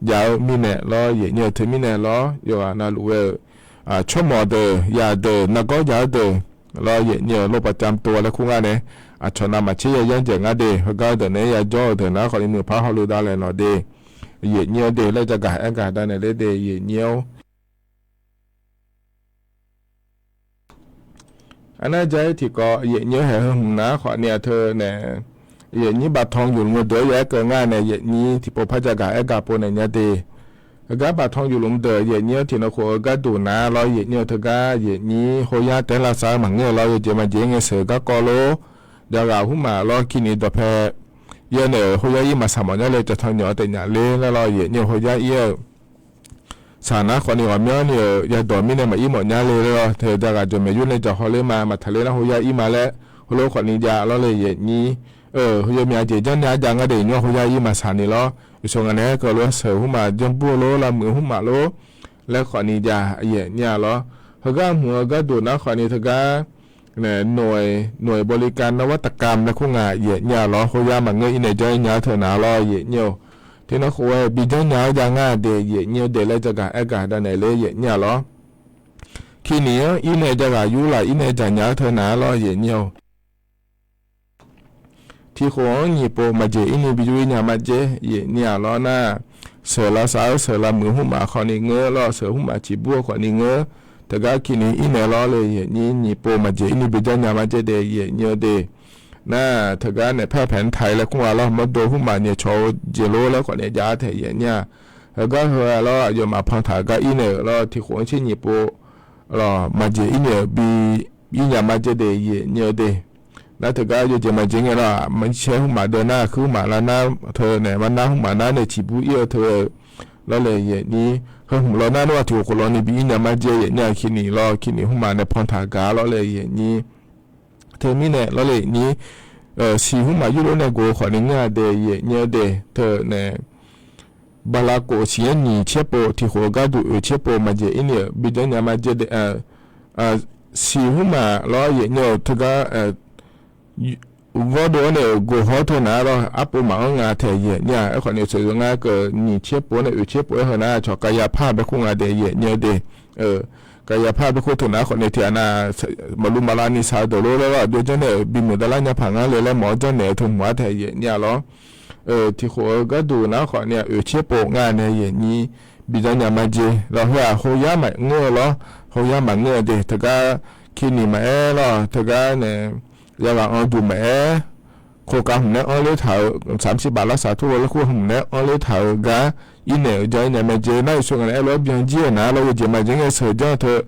jav-eu mirnae lawr yaeq nyir-eu teumirnae lawr yawqghaq navluf ghae-euq tsawrmawq deuq yaq deuq nargawr jav-eu deuq lawr yaeq nyir-eu lor paqcam tov laer kur ngar nae aqcawq navmaqtser ya yanr dzaeq ngar de. Heugar deuq naeq-aer yajawr-eu deuq nar khawfni nuiqpar hawluf davlaeq lawq de. Yaeq nyir-awr de laer jagaq aer gaq davnaeq ler de yaeq nyir-awr. Arnar ja-ir tiqkawv yaeq nyir-awr haeq heu hmq nar khawfni-aq teu nae yaeq nyir baqtan yuflmq-eu deuq-anr ya aer keuv ngar nae yaeq nyir tiqpov par jagaq aer gaq pov naeq nya de. Heugar baqtan yuflmq deuq yaeq nyir-awr tiqnan khof-eu gharduq nar lawr yaeq nyir-eu teugar yaeq nyir hoyar taef-aer lavsav-eu maqngeur-eu lawr yawjeq maqjeq ngae sheuq-eu garkawv lor. Jav ghaq hmqmaq lawr kini dawqpae yawnaeq-euq hoyar ir maqsaq mawf nya le cavtan nyawq-eu taef nyaf ler laer lawr yaeq nyir-eu hoyar ir-eu saq nar khawfni ghawqmyanrni-euq yadawq mirnae maqir mawf nya le laer lawr. Teu jav ghaq jawq maeq yur nae jawq hawler ma maqtaq ler nar hoyar ir ma laer heulof khawfni jav lawr le yaeq nyir-eu yawmyaq jeq janr nae arjav ngar de nyawr hoyar ir maqsaq ni lawr. Uqshawq ngaq naeq-aer keuv lof-aer sheuq hmqmaq janrbur-eu lor lavmuiq hmqmaq lor laer khawfni jav yaeq nyir-a lawr. Heugar hmq-eu gharduq nar khawfni teugar noeq, noeq บริการนวัตกรรม laer kur nga yaeq nyir-a lawr. Hoyar maqngeur ir nae janr ir nya-ar teu nar lawr yaeq nyir-eu Tiqnan khof-aer bijanr nya-eu jav ngar de, yaeqnyir-eu de laer jagaq aer gaq danaeq le yaeqnyir-a lawr. Kini-anr irnae jav ghaq yur laf irnae dzaqnya-eu teu nar lawr yaeqnyir-or. Tiqkhof-anr nyiq pov maqjeq irni bi yur ir nya marjaer yaeqnyir-a lawr nar, sheuq lavsav-eu sheuq lavmuiq hmqmaq khawfni ngeur lawr, sheuq hmqmaq ciqbur-eu khawfni ngeur. Teugar kini irnae lawr le yaeqnyir, nyiq pov maqjeq irni bi janr nya marjaer de yaeqnyir-eu de. Nar teugar naeq paer paeq-anr taq-ir laer kur nga lawr, mawrdo hmqmaq nyaeq cawq-eu jeq lor laer khawfni jav taeq yaeqnyir-a. Heugar heu-a lawr, aqyawfmaf pantaq-eu gar irnae-euq lawr, tiqkhof-anr tser nyiq pov lawr maqjeq irni-euq bi ir nya marjaer de yaeqnyir-eu de. Nar teugar yawjeq maqjeq ngae lawr, maqcaer hmqmaq deuv nar, aqkuir hmqmaq lar nar, teu naeq mar nar hmqmaq nar nae ciqbur ir-eu teu-eu lawr le yaeqnyir. Heu hmq lawr nar, nar-aq tiqkhof khof lawr ni bi ir nya marjaer yaeqnyir-a, kini lawr, kini hmqmaq nae pantaq gaq lawr le yaeqnyir. Teumirnae lawr le yaeqnyir, siq hmqmaq yurlof nae gov-eu khawfni ngeur-a de yaeqnyir-eu de, teu nae bala khof siq-anr nyiq tser pov, tiqkhof-eu gharduq oeq tser pov maqjeq irni-euq bi janr nya marjaer de. Siq hmqmaq lawr yaeqnyir-euq teugar ghawrdov-anr nae-euq gov hawr teu nar lawr, arpov maqanr nga taeq yaeqnyir-a. Aerkhawfni sheuqzeu ngar keuv nyiq tser pov-anr nae oeq tser pov-aer heu nar, cawq kayapar bae kur nga de yaeqnyir-eu de. Kayapar bae kur teu nar khawfni tiqghaq nav maqluv maqlavni shaq-eu deuq lor laer lawr, aqjox janrnaeq-euq bimuiq davlar nya paq ngar le laer mawf-awr janrnaeq-eu teu hmq-a taeq yaeqnyir-a lawr. Tiqkhof-eu gharduq nar khawfni oeq tser pov ngar nae yaeqnyir bi janr nya marjaer lawr. Heu-aq hoyar maqngeur-eu lawr, hoyar maqngeur-eu de. Teugar kini maqaer lawr, teugar nae yaghaq anr duq maqaer, khoerkav hmq nae anr ler taq-euq saqmr sir baf lar saq tur lo laer kur hmq nae anr ler taq-euq gar irnaeq-euq jan ir nya marjaer nar, iqsur ngaq nae aer lof-aer byanjir-euq nar lawr, yawjeq maqjeq ngae sheuq janr-eu teu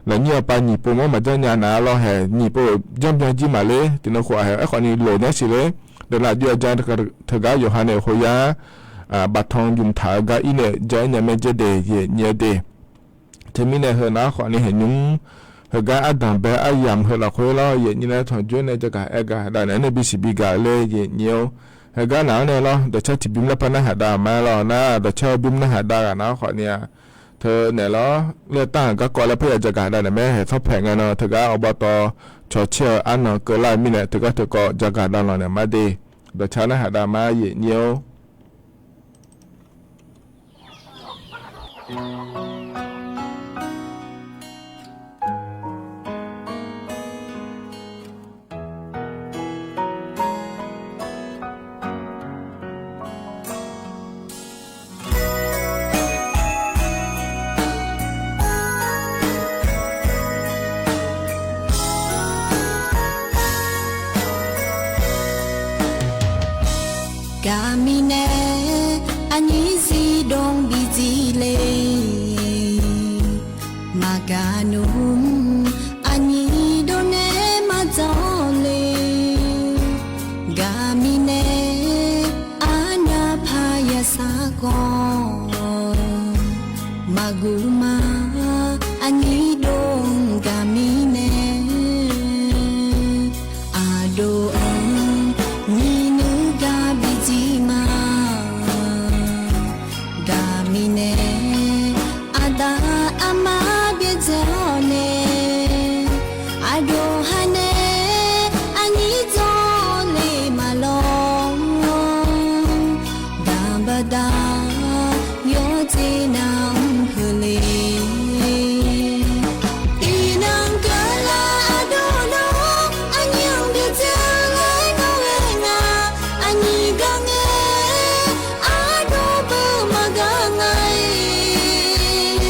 lafnyir aqpav nyiq pov manr maqjanr nya nar lawr hae, nyiq pov janr byanjir maqler. Tiqnan khof-aq hae aerkhawfni loq nar siq ler. Deuq laf jov-a jan teugar yawqha nae hoyar baftan ymq taq-eu gar irnaeq jan ir nya marjaer de yaeqnyir-eu de. Teumirnae heu nar khawfni haeqnymr heugar ardanq bae aryamq heu lafkhoer lawr yaeqnyir nae tanqjoer nae jagaq aer gaq dav naeq-anr nae bisiq bi gaq le yaeqnyir-or. Heugar naq-anr nae lawr, dawqcar tiqbymr laer par narhaq dav ma lawr nar, dawqcar-eu bymr narhaq dav ghaq nar khawfni-a, teu naeq lawr laer tanq-euq garkawv laer parya jagaq dav naeq mae. Haeq tsawrpaeq ngae nan teugar awqbawr tawv cawq caer-eu arnan keuvlar-eu mirnae teugar teukawv jagaq dav lanq naeq ma de. Dawqcar narhaq dav ma yaeqnyir-or. Gaqmirnae aqnyir zifdov bi dzir le. Maqgaq nmr aqnyir dov nae maqdzawr le. Gaqmirnae arnyaf paq yasar khawf maqguq ma. Aqnyir dov gaqmirnae aqdov-anr nyiq nuir gar bi dzir ma. Gaqmirnae aqda aqma byaerdzae-awr nae, aqdov ha nae aqnyir dzawr le maqlawr. Gaq baqda yawdzer nav-anr keuvle. Iqnan keuvlar aqdov nawr aqnyir-anr byaerdzae-eu laer nawr ghae nga. Aqnyir gar ngae aqdov beu maqgaq nga-iq.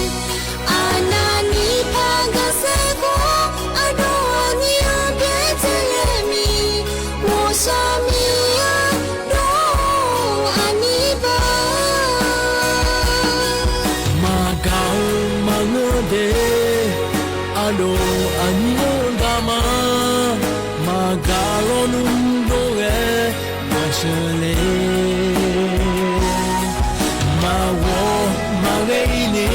Aqnavni par gaqsaer khawf aqdov aqnyir-anr byaerdzae-eu mir, ghawqshaq mir-a dov aqnyir beu. Maqgaq-eu maqngeur de, aqdov aqnyir-anr gaq ma. Maqgaq lawnmr dov ghae maqsheuq le. Maqghawq maqghae-ir ni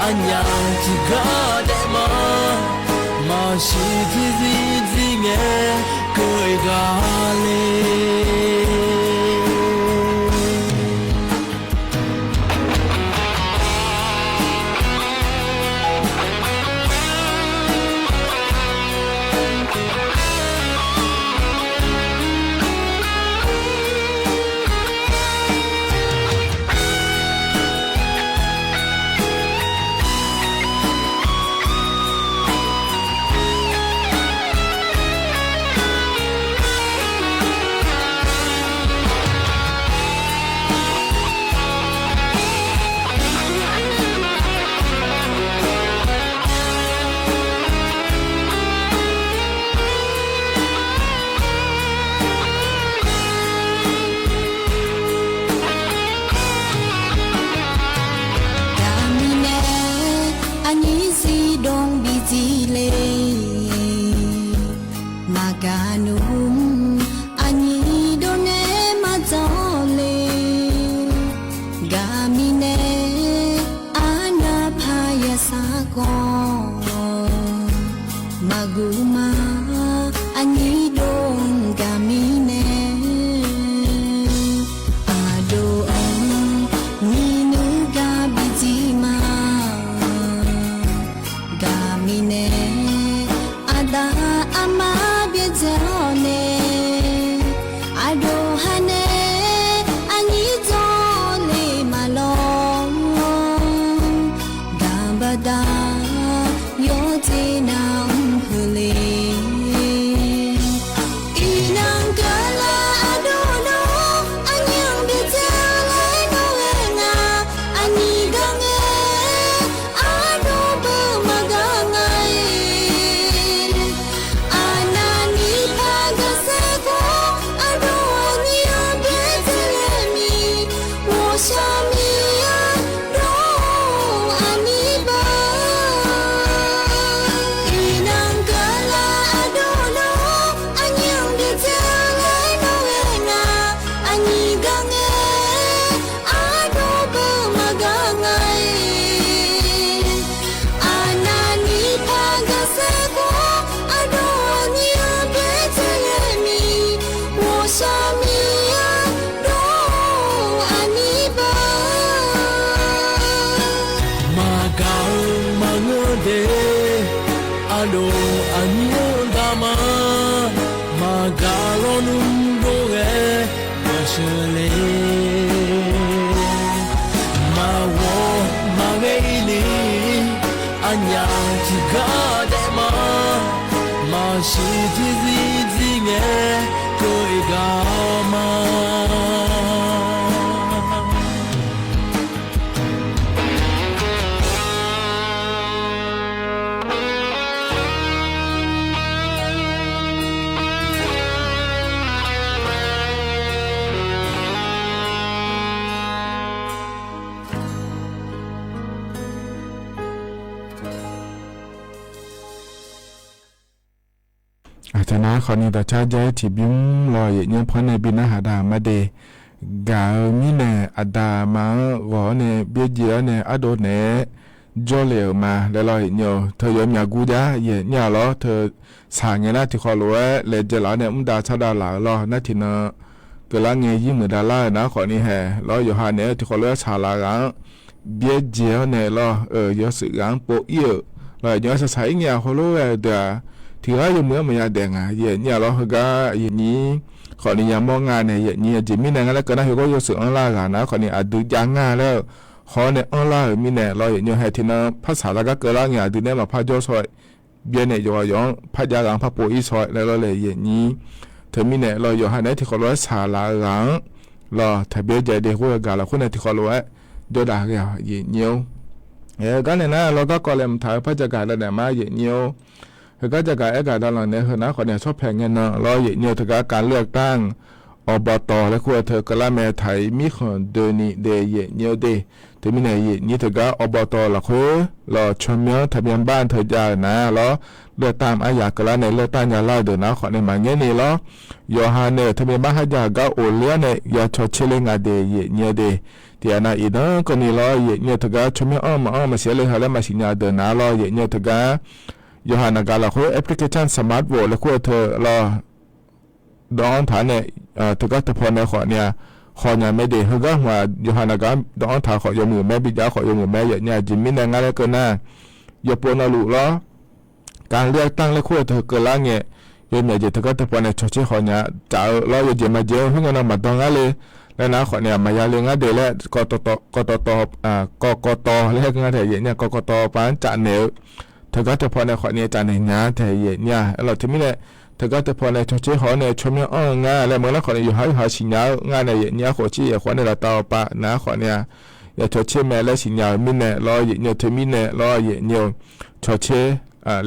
aqnyaf tiqgar daef ma. Maqsiq tiqzir zir ngae keuv-eu gaq le. Aqgeu ma, aqnyir dov-anr gaq mirnae, aqdov-anr nyiq nuir gar bi jir ma. Gaq mirnae, aqda aqma byaerdzae-awr nae, aqdov ha nae aqnyir dzawrle ma lawr. Gaq baqda yawqjeq nav-anr heuler. Iqnan keuvlar aqdov nawr aqnyir-anr byaerdzae laer nawr ghae nga. Aqnyir gar ngae, aqdov beu maqgaq nga-ir. Aqnavni par gaqsaer khawf, aqdov aqnyir-anr byaerdzae laer mi. Ghawqshaq mir-anr dov-awr aqnyir beu. Iqnan keuvlar aqdov nawr aqnyir-anr byaerdzae laer nawr ghae nga. Aqnyir gar ngae, aqdov beu maqgaq nga-ir. Aqnavni par gaqsaer khawf, aqdov aqnyir-anr byaerdzae laer mi. Ghawqshaq mir-anr dov-awr aqnyir beu. Maqgaq-eu maqngeur de, aqdov aqnyir-anr gaq ma. Maqgaq lawnmr dov ghae maqsheuq le. Maqghawq maqghae-ir ni, aqnyaf tiqgar daef ma. Maqsiq tiqzir zir ngae, keuv-ir gaq-awr ma. Aqteu nar khawfni dawqcar jav-aer tiqbymr lawr yaeqnyir panr nae bi narhaq dav ma de. Gaq-eu mirnae aqda aqma-anr ghawq-awr nae byaerdzae-awr nae ardov naeq-aer jawrle-euq ma laer lawr yaeqnyir-eu teu yawmyaq gur jar yaeqnyir-a lawr teu shaq ngae nar tiqkhawf lof-aer laejae laf-awr nae mr dav tsar dav laf-euq lawr nar tiqnan keuvlar ngae yir muiq dav lar-eu nar khawfni haeq lawr yawqha naeq-aer tiqkhawf lof-aer shaq laf ghaq-anr byaerdzae-awr nae lawr-eu yawshuif ghaq-anr pov-ir-euq lawr yaeqnyir-a shaq shaq-ir ngae-a heulof ghae-eu deuq-aq tiqghaq yawmuiq-anr maqya daef nga yaeqnyir-a lawr heugar yaeqnyir khawfni yamawr nga nae yaeqnyir aqjeq mirnae ngar laer keuv nar heugar yawshuif anrlar-eu ghaq nar khawfni aqdui jav nga laer-eu hawr nae anrlar-euq mirnae lawr yaeqnyir haeq tiqnan par shaq lar gar keuvlar ngae aqdui nae maqpar jawr shaw-aer byaenae yawqghaq yawq-anr par jav ghaq-anr par pov-ir shaw-aer laer lawr le yaeqnyir. Teumirnae lawr yawqha naeq-aer tiqkhawf lof-aer shaq laf-eu ghaq-anr lawr taqbyaer jav de khoer-eu gaq lafkhoer nae tiqkhawf lof-aer jawrdav ghae-awq yaeqnyir-or. Aer-eu gar nae nar lawr garkawv laeqhmq taq-eu par jagaq dav naeq ma yaeqnyir-or. Heugar jagaq aer gaq dav lanq naeq heu nar khawfni aqsawr paeq ngae nan lawr yaeqnyir-eu teugar การเลือกตั้ง อบต. laer kur-eu teu keuvlar mae taq-iq mirkhanq doeni de yaeqnyir-eu de. Teumirnae yaeqnyir teugar อบต. lafkhoer lawr tsawrmyanr taqmyanr bar teu jav-eu nar lawr เลือกตั้ง aryaq keuvlar nae เลือกตั้ง jav lar-eu deuq nar khawfni maqngaer ni lawr yawqha nae-euq taqmyanr bar kharjav-euq gar of ler-awr nae ya cawtser ler nga de yaeqnyir-eu de. Tiqghaq nav iqnan keuvni lawr yaeqnyir-eu teugar tsawrmyanr anr maqanr maqsiq-aer le ha laer maqsiq nya-eu deuq nar lawr yaeqnyir-eu teugar yawqha naq gaq lafkhoer application smart vote laer kur-eu teu lawr dawv-anr taq-aer nae teugar teupaw nae khawfni-a khawf nya mae de. Heugar hmq-aq yawqha naq gaq dawv-anr taq khawf yawmuiq mae bijav khawf yawmuiq mae yaeqnyir-a jeq mirnae ngar laer keuv nar yawpov navluf lawr การเลือกตั้ง laer kur-eu teu keuvlar ngae yawmyaq jeq teugar teupaw nae cawtser khawf nya taf-eu lawr yawjeq maqjeq-eu khoerngae nan maqdan ngar le laer nar khawfni-a maqya le ngar de laer kawv kawv tawv kawv kawv tawv laer ngar tae yaeqnyir-a kawv kawv tawv pav-anr caf naeq-eu teugar teupaw nae khawfni caf naeq nya tae yaeqnyir-a aer lawr teumirnae teugar teupaw nae cawtser haw-awr nae tsawrmyanr anr-eu ngar laer maqngeur nar khawfni yawqha yawqha siqnya-eu ngar nae yaeqnyir-a khof tser yaeq khawf nae laftav-awr pav nar khawfni-a ya cawtser mae laer siqnya-euq mirnae lawr yaeqnyir-eu teumirnae lawr yaeqnyir-eu cawtser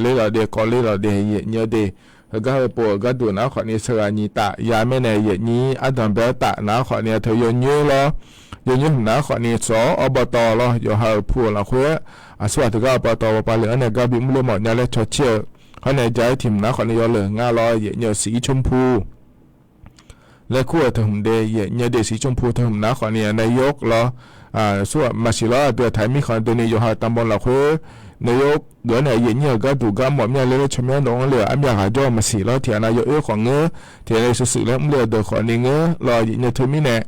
ler lawq de kawv ler lawq de yaeqnyir-eu de. Heugar heupov-euq gharduq nar khawfni sheuqghaq nyiq taf ya mirnae yaeqnyir ardanq bae-awr taf nar khawfni-a teu yawnyoer lawr yawnyoer hmq nar khawfni sawq-awr อบต. lawr yawqha-euq pu-euq lafkhoer aqsurghaq teugar อบต. bawpav le-anr nae gar bimr ler mawf nya laer cawtser-eu hawr nae ja-aer tiq hmq nar khawfni yawleuq ngar lawr yaeqnyir-eu สีชมพู laer kur-euq teu hmq de yaeqnyir-eu de สีชมพู teu hmq nar khawfni-a nae yawr lawr aqsurghaq maqsiq lawr aqdui-aq taq-aer mirkhanq doeni yawqha-euq tanqbawq lafkhoer naeq yawgeuf-awr nae yaeqnyir-euq gharduq gar mawf mir-a laer laer tsawrmyanr dawq-anr le-euq armyav ghaq jawr-eu maqsiq lawr. Tiqghaq nav yawoer khawf ngeur, tiqghaq nav yawshuif shuif laer mrle-eu deuq khawfni ngeur lawr, yaeqnyir-eu teumirnae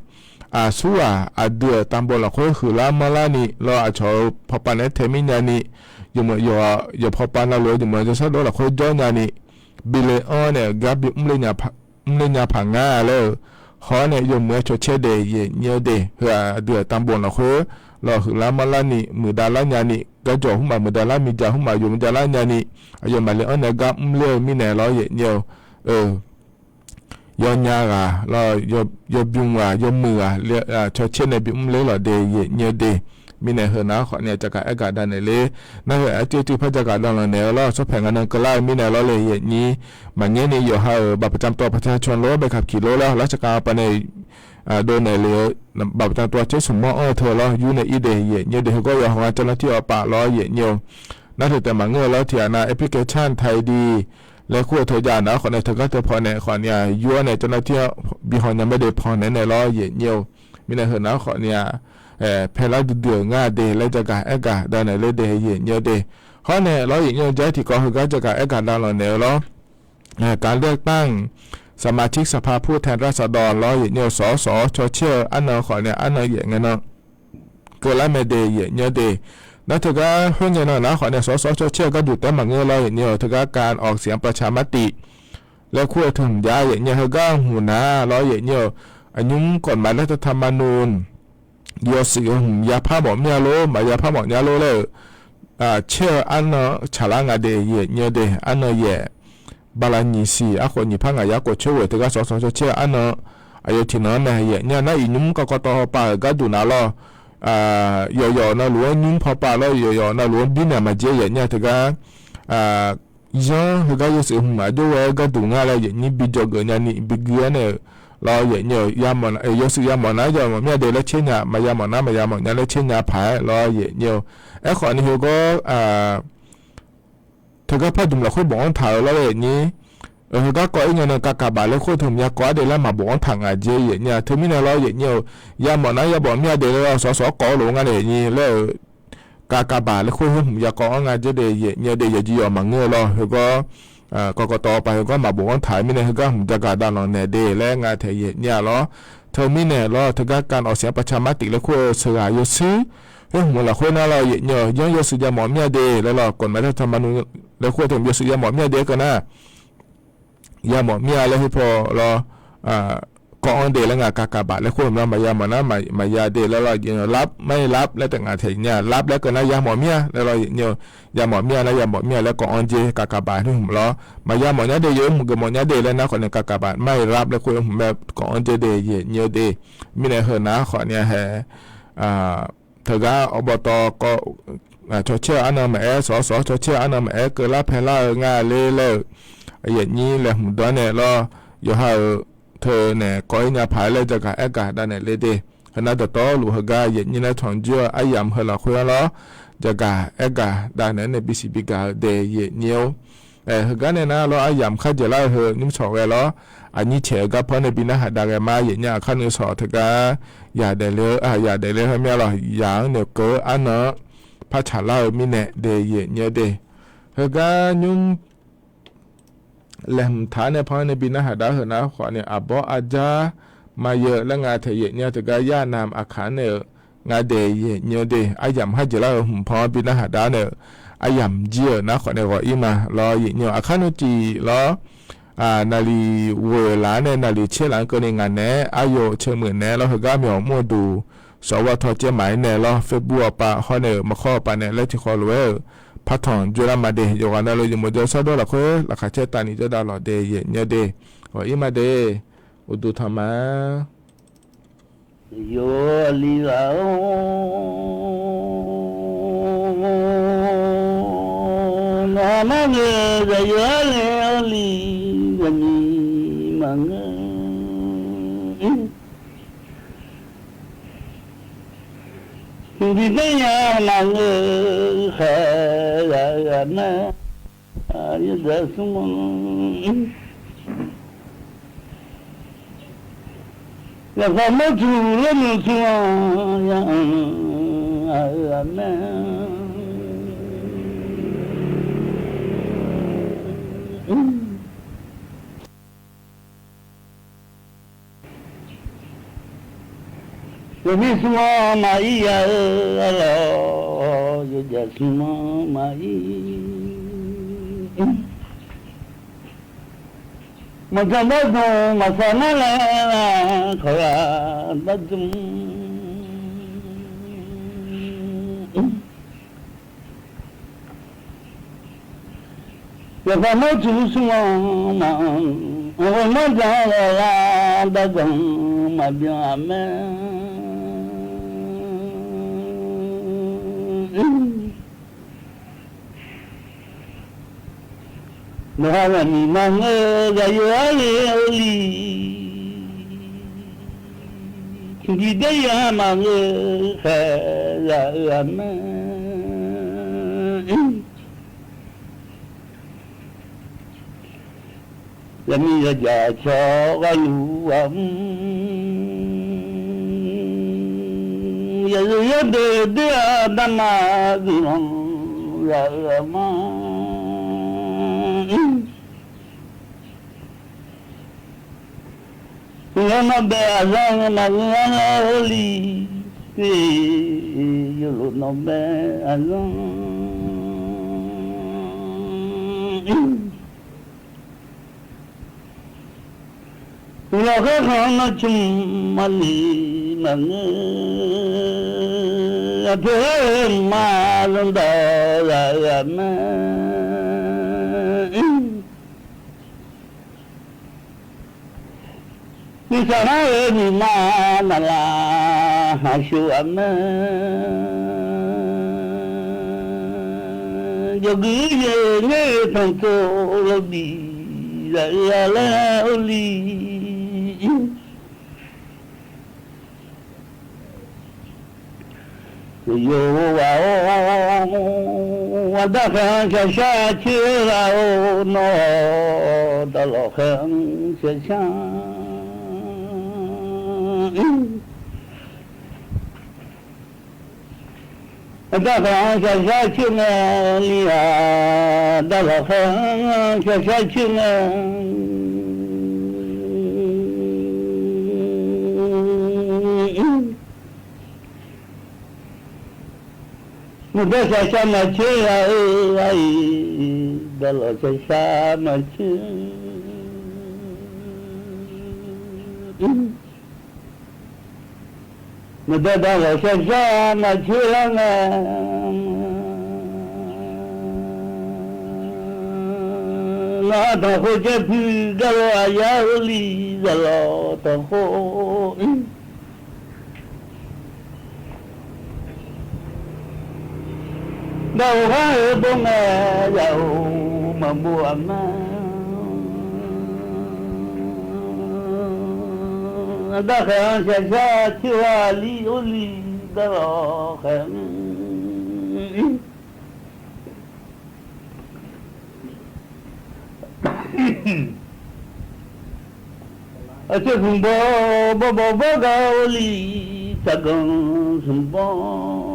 aqsurghaq aqdui-euq tanqbof lafkhoer huiqlar manrlarni lawr, aqcawq-euq pawpav naeq-aer tae mirnyani, yawqmeuq yawq pawpav navluf-eu yawqmeuq jawrshar dawr lafkhoer jawr nyani, bi le-anr nae gar bi mrle nya paq ngar laer-euq, haw-awr nae yawmuiq-aer cawcaer daef yaeqnyir-eu de. Heu-aq aqdui-euq tanqbof lafkhoer lawr huiqlar manrlarni muiqdav lar nyani, garjawq hmr maf muiqdav lar, miqdzaq hmr maf yawmuiq jav lar nyani, aqyawfmaf le-anr nae gar mrler-eu mirnae lawr yaeqnyir-eu, yawnya ghaq lawr, yawbymr ghaq yawmuiq ghaq cawcaer nae bi mrler lawq de yaeqnyir-eu de. Mirnae heu nav-anr khawfni-a jagaq aergaq davnaeq ler. Nar heu-aq arcuiv arcuiv par jagaq davlanq naeq-eu lawr, tsawrpaeq nga nan keuvlar-eu mirnae lawr le yaeqnyir. Maqngaerni yawqha-euq บัตรประจำตัวประชาชน lor, ใบขับขี่ lor laer hawq lar tsaqkhav paq nae dovnaeq le-eu บัตรประจำตัว tser smq mawr anr-eu teu lawr yur nae ir de yaeqnyir-eu de. Heugawr yawqha nga เจ้าหน้าที่ awr paf lawr yaeqnyir-eu. Nar teu taef maqngeur-eu lawr, tiqghaq nav application ไทยดี laer kur-eu teu jav nav-anr khawfni teugar teu paw nae khawfni-aq yur-awr nae เจ้าหน้าที่ bi haw nya mae de paw naeq nae lawr yaeqnyir-eu. Mirnae heu nav-anr khawfni-aq paelar duidui-euq ngar de laer jagaq aergaq davnaeq ler de yaeqnyir-eu de. Hawr nae lawr yaeqnyir-eu jaer tiqkawv heugar jagaq aergaq davlanq naeq-eu lawr การเลือกตั้ง สมาชิกสภาผู้แทนราษฎร lawr yaeqnyir-eu สส cawcaer-eu arnan khawfni-aq arnan yaef ngae nan keuvlar mae de yaeqnyir-eu de. Nar teugar khoer ngae nan nav khawfni-aq สส cawcaer-eu gharduq taef maqngeur lawr yaeqnyir-eu teugar การออกเสียงประชามติ laer kur-eu teu hmq jav yaeqnyir-eu heugar hmq nar lawr yaeqnyir-eu aqnymr กฎหมายรัฐธรรมนูญ yawshuif-eu hmq yapar mawf mir-a lor maqyapar mawf nya lor laer-euq caer-eu arnan tsaqlar nga de yaeqnyir-eu de. Arnan yaef bala nyiq siq arkhof nyiq par ngaq yar khof coer ghoeq teugar สส cawcaer-eu arnan aqyawf tiqnan-anr nae yaeqnyir-a nar iqnymr kakawv tawv hawpav-euq gharduq nav lawr, yawqyawq navluf-anr nymr pawpav lawr, yawqyawq navluf-anr birnaeq maqjer yaeqnyir-a teugar yanr heugar yawshuif hmq aqjox ghae-aer gharduq ngar laer yaeqnyir bi jawrgeuf nyani bi gui-awr nae-euq lawr yaeqnyir-eu yawshuif yamawf nar yamawf mir-a de laer caer nya, maqya mawf nar maqya mawf nya laer caer nya paq-aer lawr yaeqnyir-eu. Aerkhawfni heugawr teugar par dmq lafkhoer bofanr taq-euq lawr yaeqnyir-eu heugar kawv-ir ngae nan กากบาท laer khoer teu hmq yakawv-ar de laer maqbofanr taq ngaq jer yaeqnyir-a. Teumirnae lawr yaeqnyir-eu yamawf nar yamawf mir-a de laer lawr สส kawv-eu lof-aer ngar nae yaeqnyir laer-eu กากบาท laer khoer heu hmq yakawv-anr nga jer de yaeqnyir-eu de. Yawqjeq yawq maqngeur-eu lawr heugawr kakawv tawv paq heugawr maqbofanr taq-eu mirnae heugar hmq jagaq davlanq naeq de laer nga taeq yaeqnyir-a lawr. Teumirnae lawr teugar การออกเสียงประชามติ laer kur-eu sheuqghaq yawshuif khoer hmq lafkhoer nar lawr yaeqnyir-eu yanr yawshuif yamawf mir-a de laer lawr กฎหมายรัฐธรรมนูญ laer kur-eu teu hmq yawshuif yamawf mir-a de-aer keuv nar yamawf mir-a laer khoer paw lawr kawv-anr de laer nga กากบาท laer khoer hmq lawr maqya mawf nar maqya de laer lawr yaeqnyir-eu รับ ไม่รับ laer taef ngaq taeq nya รับ laer keuv nar yamawf mir-a laer lawr yaeqnyir-eu yamawf mir-a nar yamawf mir-a laer kawv-anr jer กากบาท khoer hmq lawr maqya mawf nya de yaeq-aer hmq geufmawf nya de laer nar khawfni กากบาท ไม่รับ laer khoer hmq mae kawv-anr jer de yaeqnyir-eu de. Mirnae heu nar khawfni-a hae teugar awqbawq tawv kawv cawcaer-eu arnan maqaer สส cawcaer-eu arnan maqaer keuvlar paelar-eu nga ler laer-eu yaeqnyir laeqhmq dawr nae lawr yawqha-euq teu naeq kawv-ir nya paq-aer laer jagaq aergaq davnaeq le de. Heunar dawqtawvluf heugar yaeqnyir laer tanqjir-eu aryamq heu lafkhoer-anr lawr jagaq aergaq davnaeq-aer nae bisiq bigaq-eu de yaeqnyir-or. Heugar nae nar lawr aryamq kharjeq lar-eu heu nymr sawq ghae lawr aqnyir caeq-eu gar paw-anr nae bi narhaq dav ghae ma yaeqnyir aqkar nuisawq teugar yaq daefle-eu yaq daefle-eu heu mir-a lawr yaq-anr naeq keuv-eu arnan-anr par tsaqlar-eu mirnae de yaeqnyir-or de. Heugar nymr laeqhmq taq-anr nae paw-anr nae bi narhaq dav-eu heu nar khawfni aqbawr arjar maqyaeq laer nga taeq yaeqnyir-a teugar yar nav aqkaq-anr nae-euq nga daeq yaeqnyir-or de. Aryamq kharjeq lar-eu hmq paw-anr bi narhaq dav-anr nae-euq aryamq jir-euq nar khawfni ghawq-ir ma lawr yaeqnyir-eu aqkar nuiciq lawr naqliq ghoeq laf-anr nae naqliq tser laf-anr keuvni ngaq naeq-aer aryo tseumuiq naeq-aer lawr heugar myawq mr-eu duq sawq ghawr taw caer maq-aer nae lawr Facebook-awr pav hawr nae-euq maqkhawr-eu pav naeq laer tiqkhawv lof-aer-euq partanq dzoerlar ma de. Yawqghaq navluf yawqmawq jawrshar dawr lafkhoer laqkhaq caer tavni jawrdav lawq de yaeqnyir-or de. Ghawq-ir ma de. Uqduq tanq ma. Yawqli ghaq-or, nawmaf ngeur zaqyo-ar le-awr li zaqnyiq maqngeur. Tiqdui daer nya maqngeur khaq ghaq ghaq nar, yawdaq smr-a. Yaqkhav mawr tuq laer noeqtmq-a, ya'anr ghaq-eu ghaq nar. Yawmir smr-anr maqir ya-eu arlawq, yawjaq smr-anr maqir. Maqjan bar dmq maqsaq nar laer, kawq ghaq bar dmq. Yawqghaq nawr tsuif smr-anr maqanr, ghawqmawr jan ghaq lar darganq maqbyan-aq mae. Nawqha zaqmiq maqngeur, zaqyo arle-eu li, tiqbi daer ya maqngeur, khaeq zaq-eu ghaq mae. Zaqmiq yawjaq cawq gharluf ghaq mr, yawzeu yawrdeuv doer-a darma guiqlanq zaq-eu ghaq ma. Uqyawr nawr bae aqzanr maqngeur-a laer-eu li, yawlof nawr bae aqzanr. Uqlawq khaerkhanq-anr nawr cmq maqli maqngeur, aqpoeq ghaer-eu mqmaq zanrdawq zaq-eu ghaq mae. Nuisaq nar-eu nuima naqlaf haqsheuq ghaq mae. Jawqguiq-ir yaeq ngaer-eu tanqtsov lawbif zaq-eu ghaq laer-eu li. Yawqghaq-or, aqdar khaeq-anr shaqshar coer ghaq-or, nawr dawqlawq khaeq-anr shaqshar. Aqdar khaeq-anr shaqshar coer ngae, li-aq, dawqlawq khaeq-anr shaqshar coer ngae. Muiqdawr shaqshar maqcoer ghaq-eu ghaq-iq, dawqlawq shaqshar maqcoer. Muiqdawr dawqlawq shaqshar maqcoer lar ngae, nawr tanqkhov caer puiq gar lo aqyar-eu li, dawqlawq tanqkhov. Dawq-euq ghar-eu bawr ngae, zaq-euq maqbov aqma. Aqdar khaeq-anr shaqshar coer ghaq li-or li, dawqlawq khaeq-anr. Aqcoer smq bawr bawr bawr gar-or li, tsaqganq smq bawr.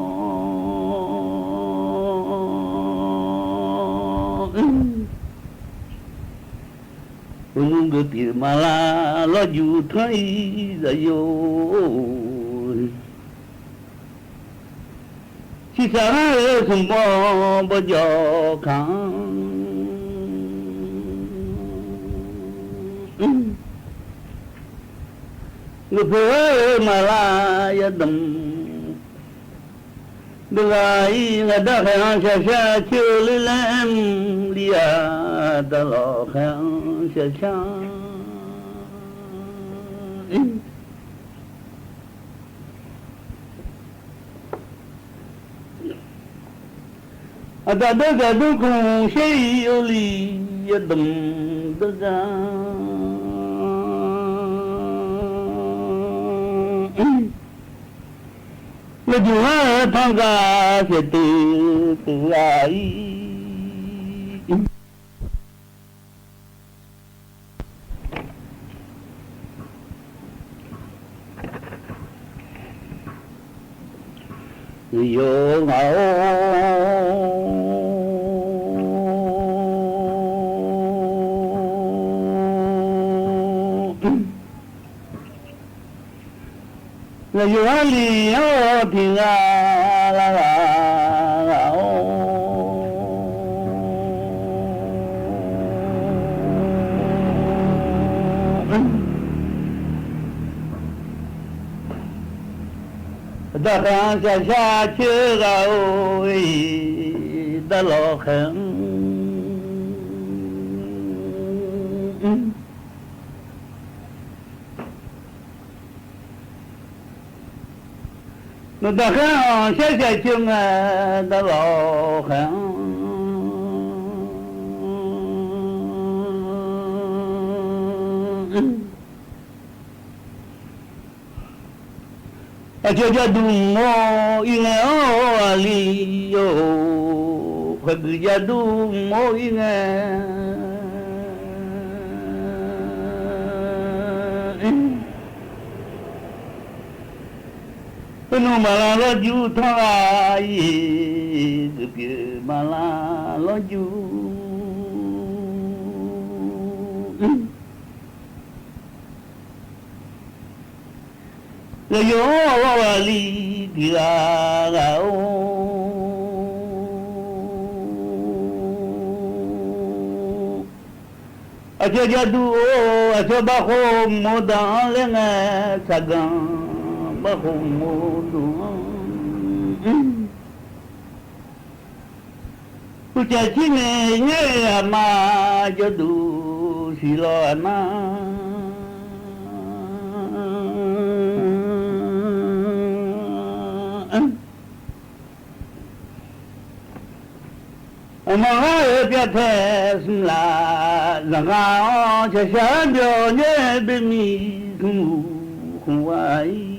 Uqnymr geuq pyeuf maqlar lawrjuq tanr-ir zaqyo. Ciqsaq ngar-eu smq bawr bawrjawv kaq-anr, geufpoeq-eu maqlar yadamq. Deuqghaq-ir ngaqdar khaeq-anr shaqshar coer-eu ler laer mr li-aq, dawqlawq khaeq-anr shaqshar. Aqdaq dawrgaq dawrkmq shaer-ir-or li, yadamq dawrgaq. Lawrjuq ngar-eu tanrgaq saeqteuq teuq ghaq-ir. Yawqghaq-or, Yawqha lif-anr tiq ghaq lar ghaq ghaq-or, daqkhaeq-anr shar shar coer ghaq-or, daqlawq khaeq-anr. Nawqdaq khaer-anr shar shar coer ngae, daqlawq khaeq-anr. Aqcawq jaduq mawr-ir ngae-awr aqli-or, khoerguiq jaduq mawr-ir ngae. Khoernmr maqlar lawrjur tanr ghaq-ir, geufpyeuf maqlar lawrjur. Ghaq yawq-anr lawr ghaqli tiq ghaq ghaq-or, aqcawq jaduq-or, aqcawq bavkhof mawr daq-anr laer ngae, saqganq bavkhof mawr daq-anr, uqcaf cir maeq nyaer-eu aqma jawrduq siq lawq aqnar. Aqma ghar-eu pyavtae smr laf, zaqkhav-anr shaqshaq byawq nyaer, boermiq smr uq khmq gha-ir.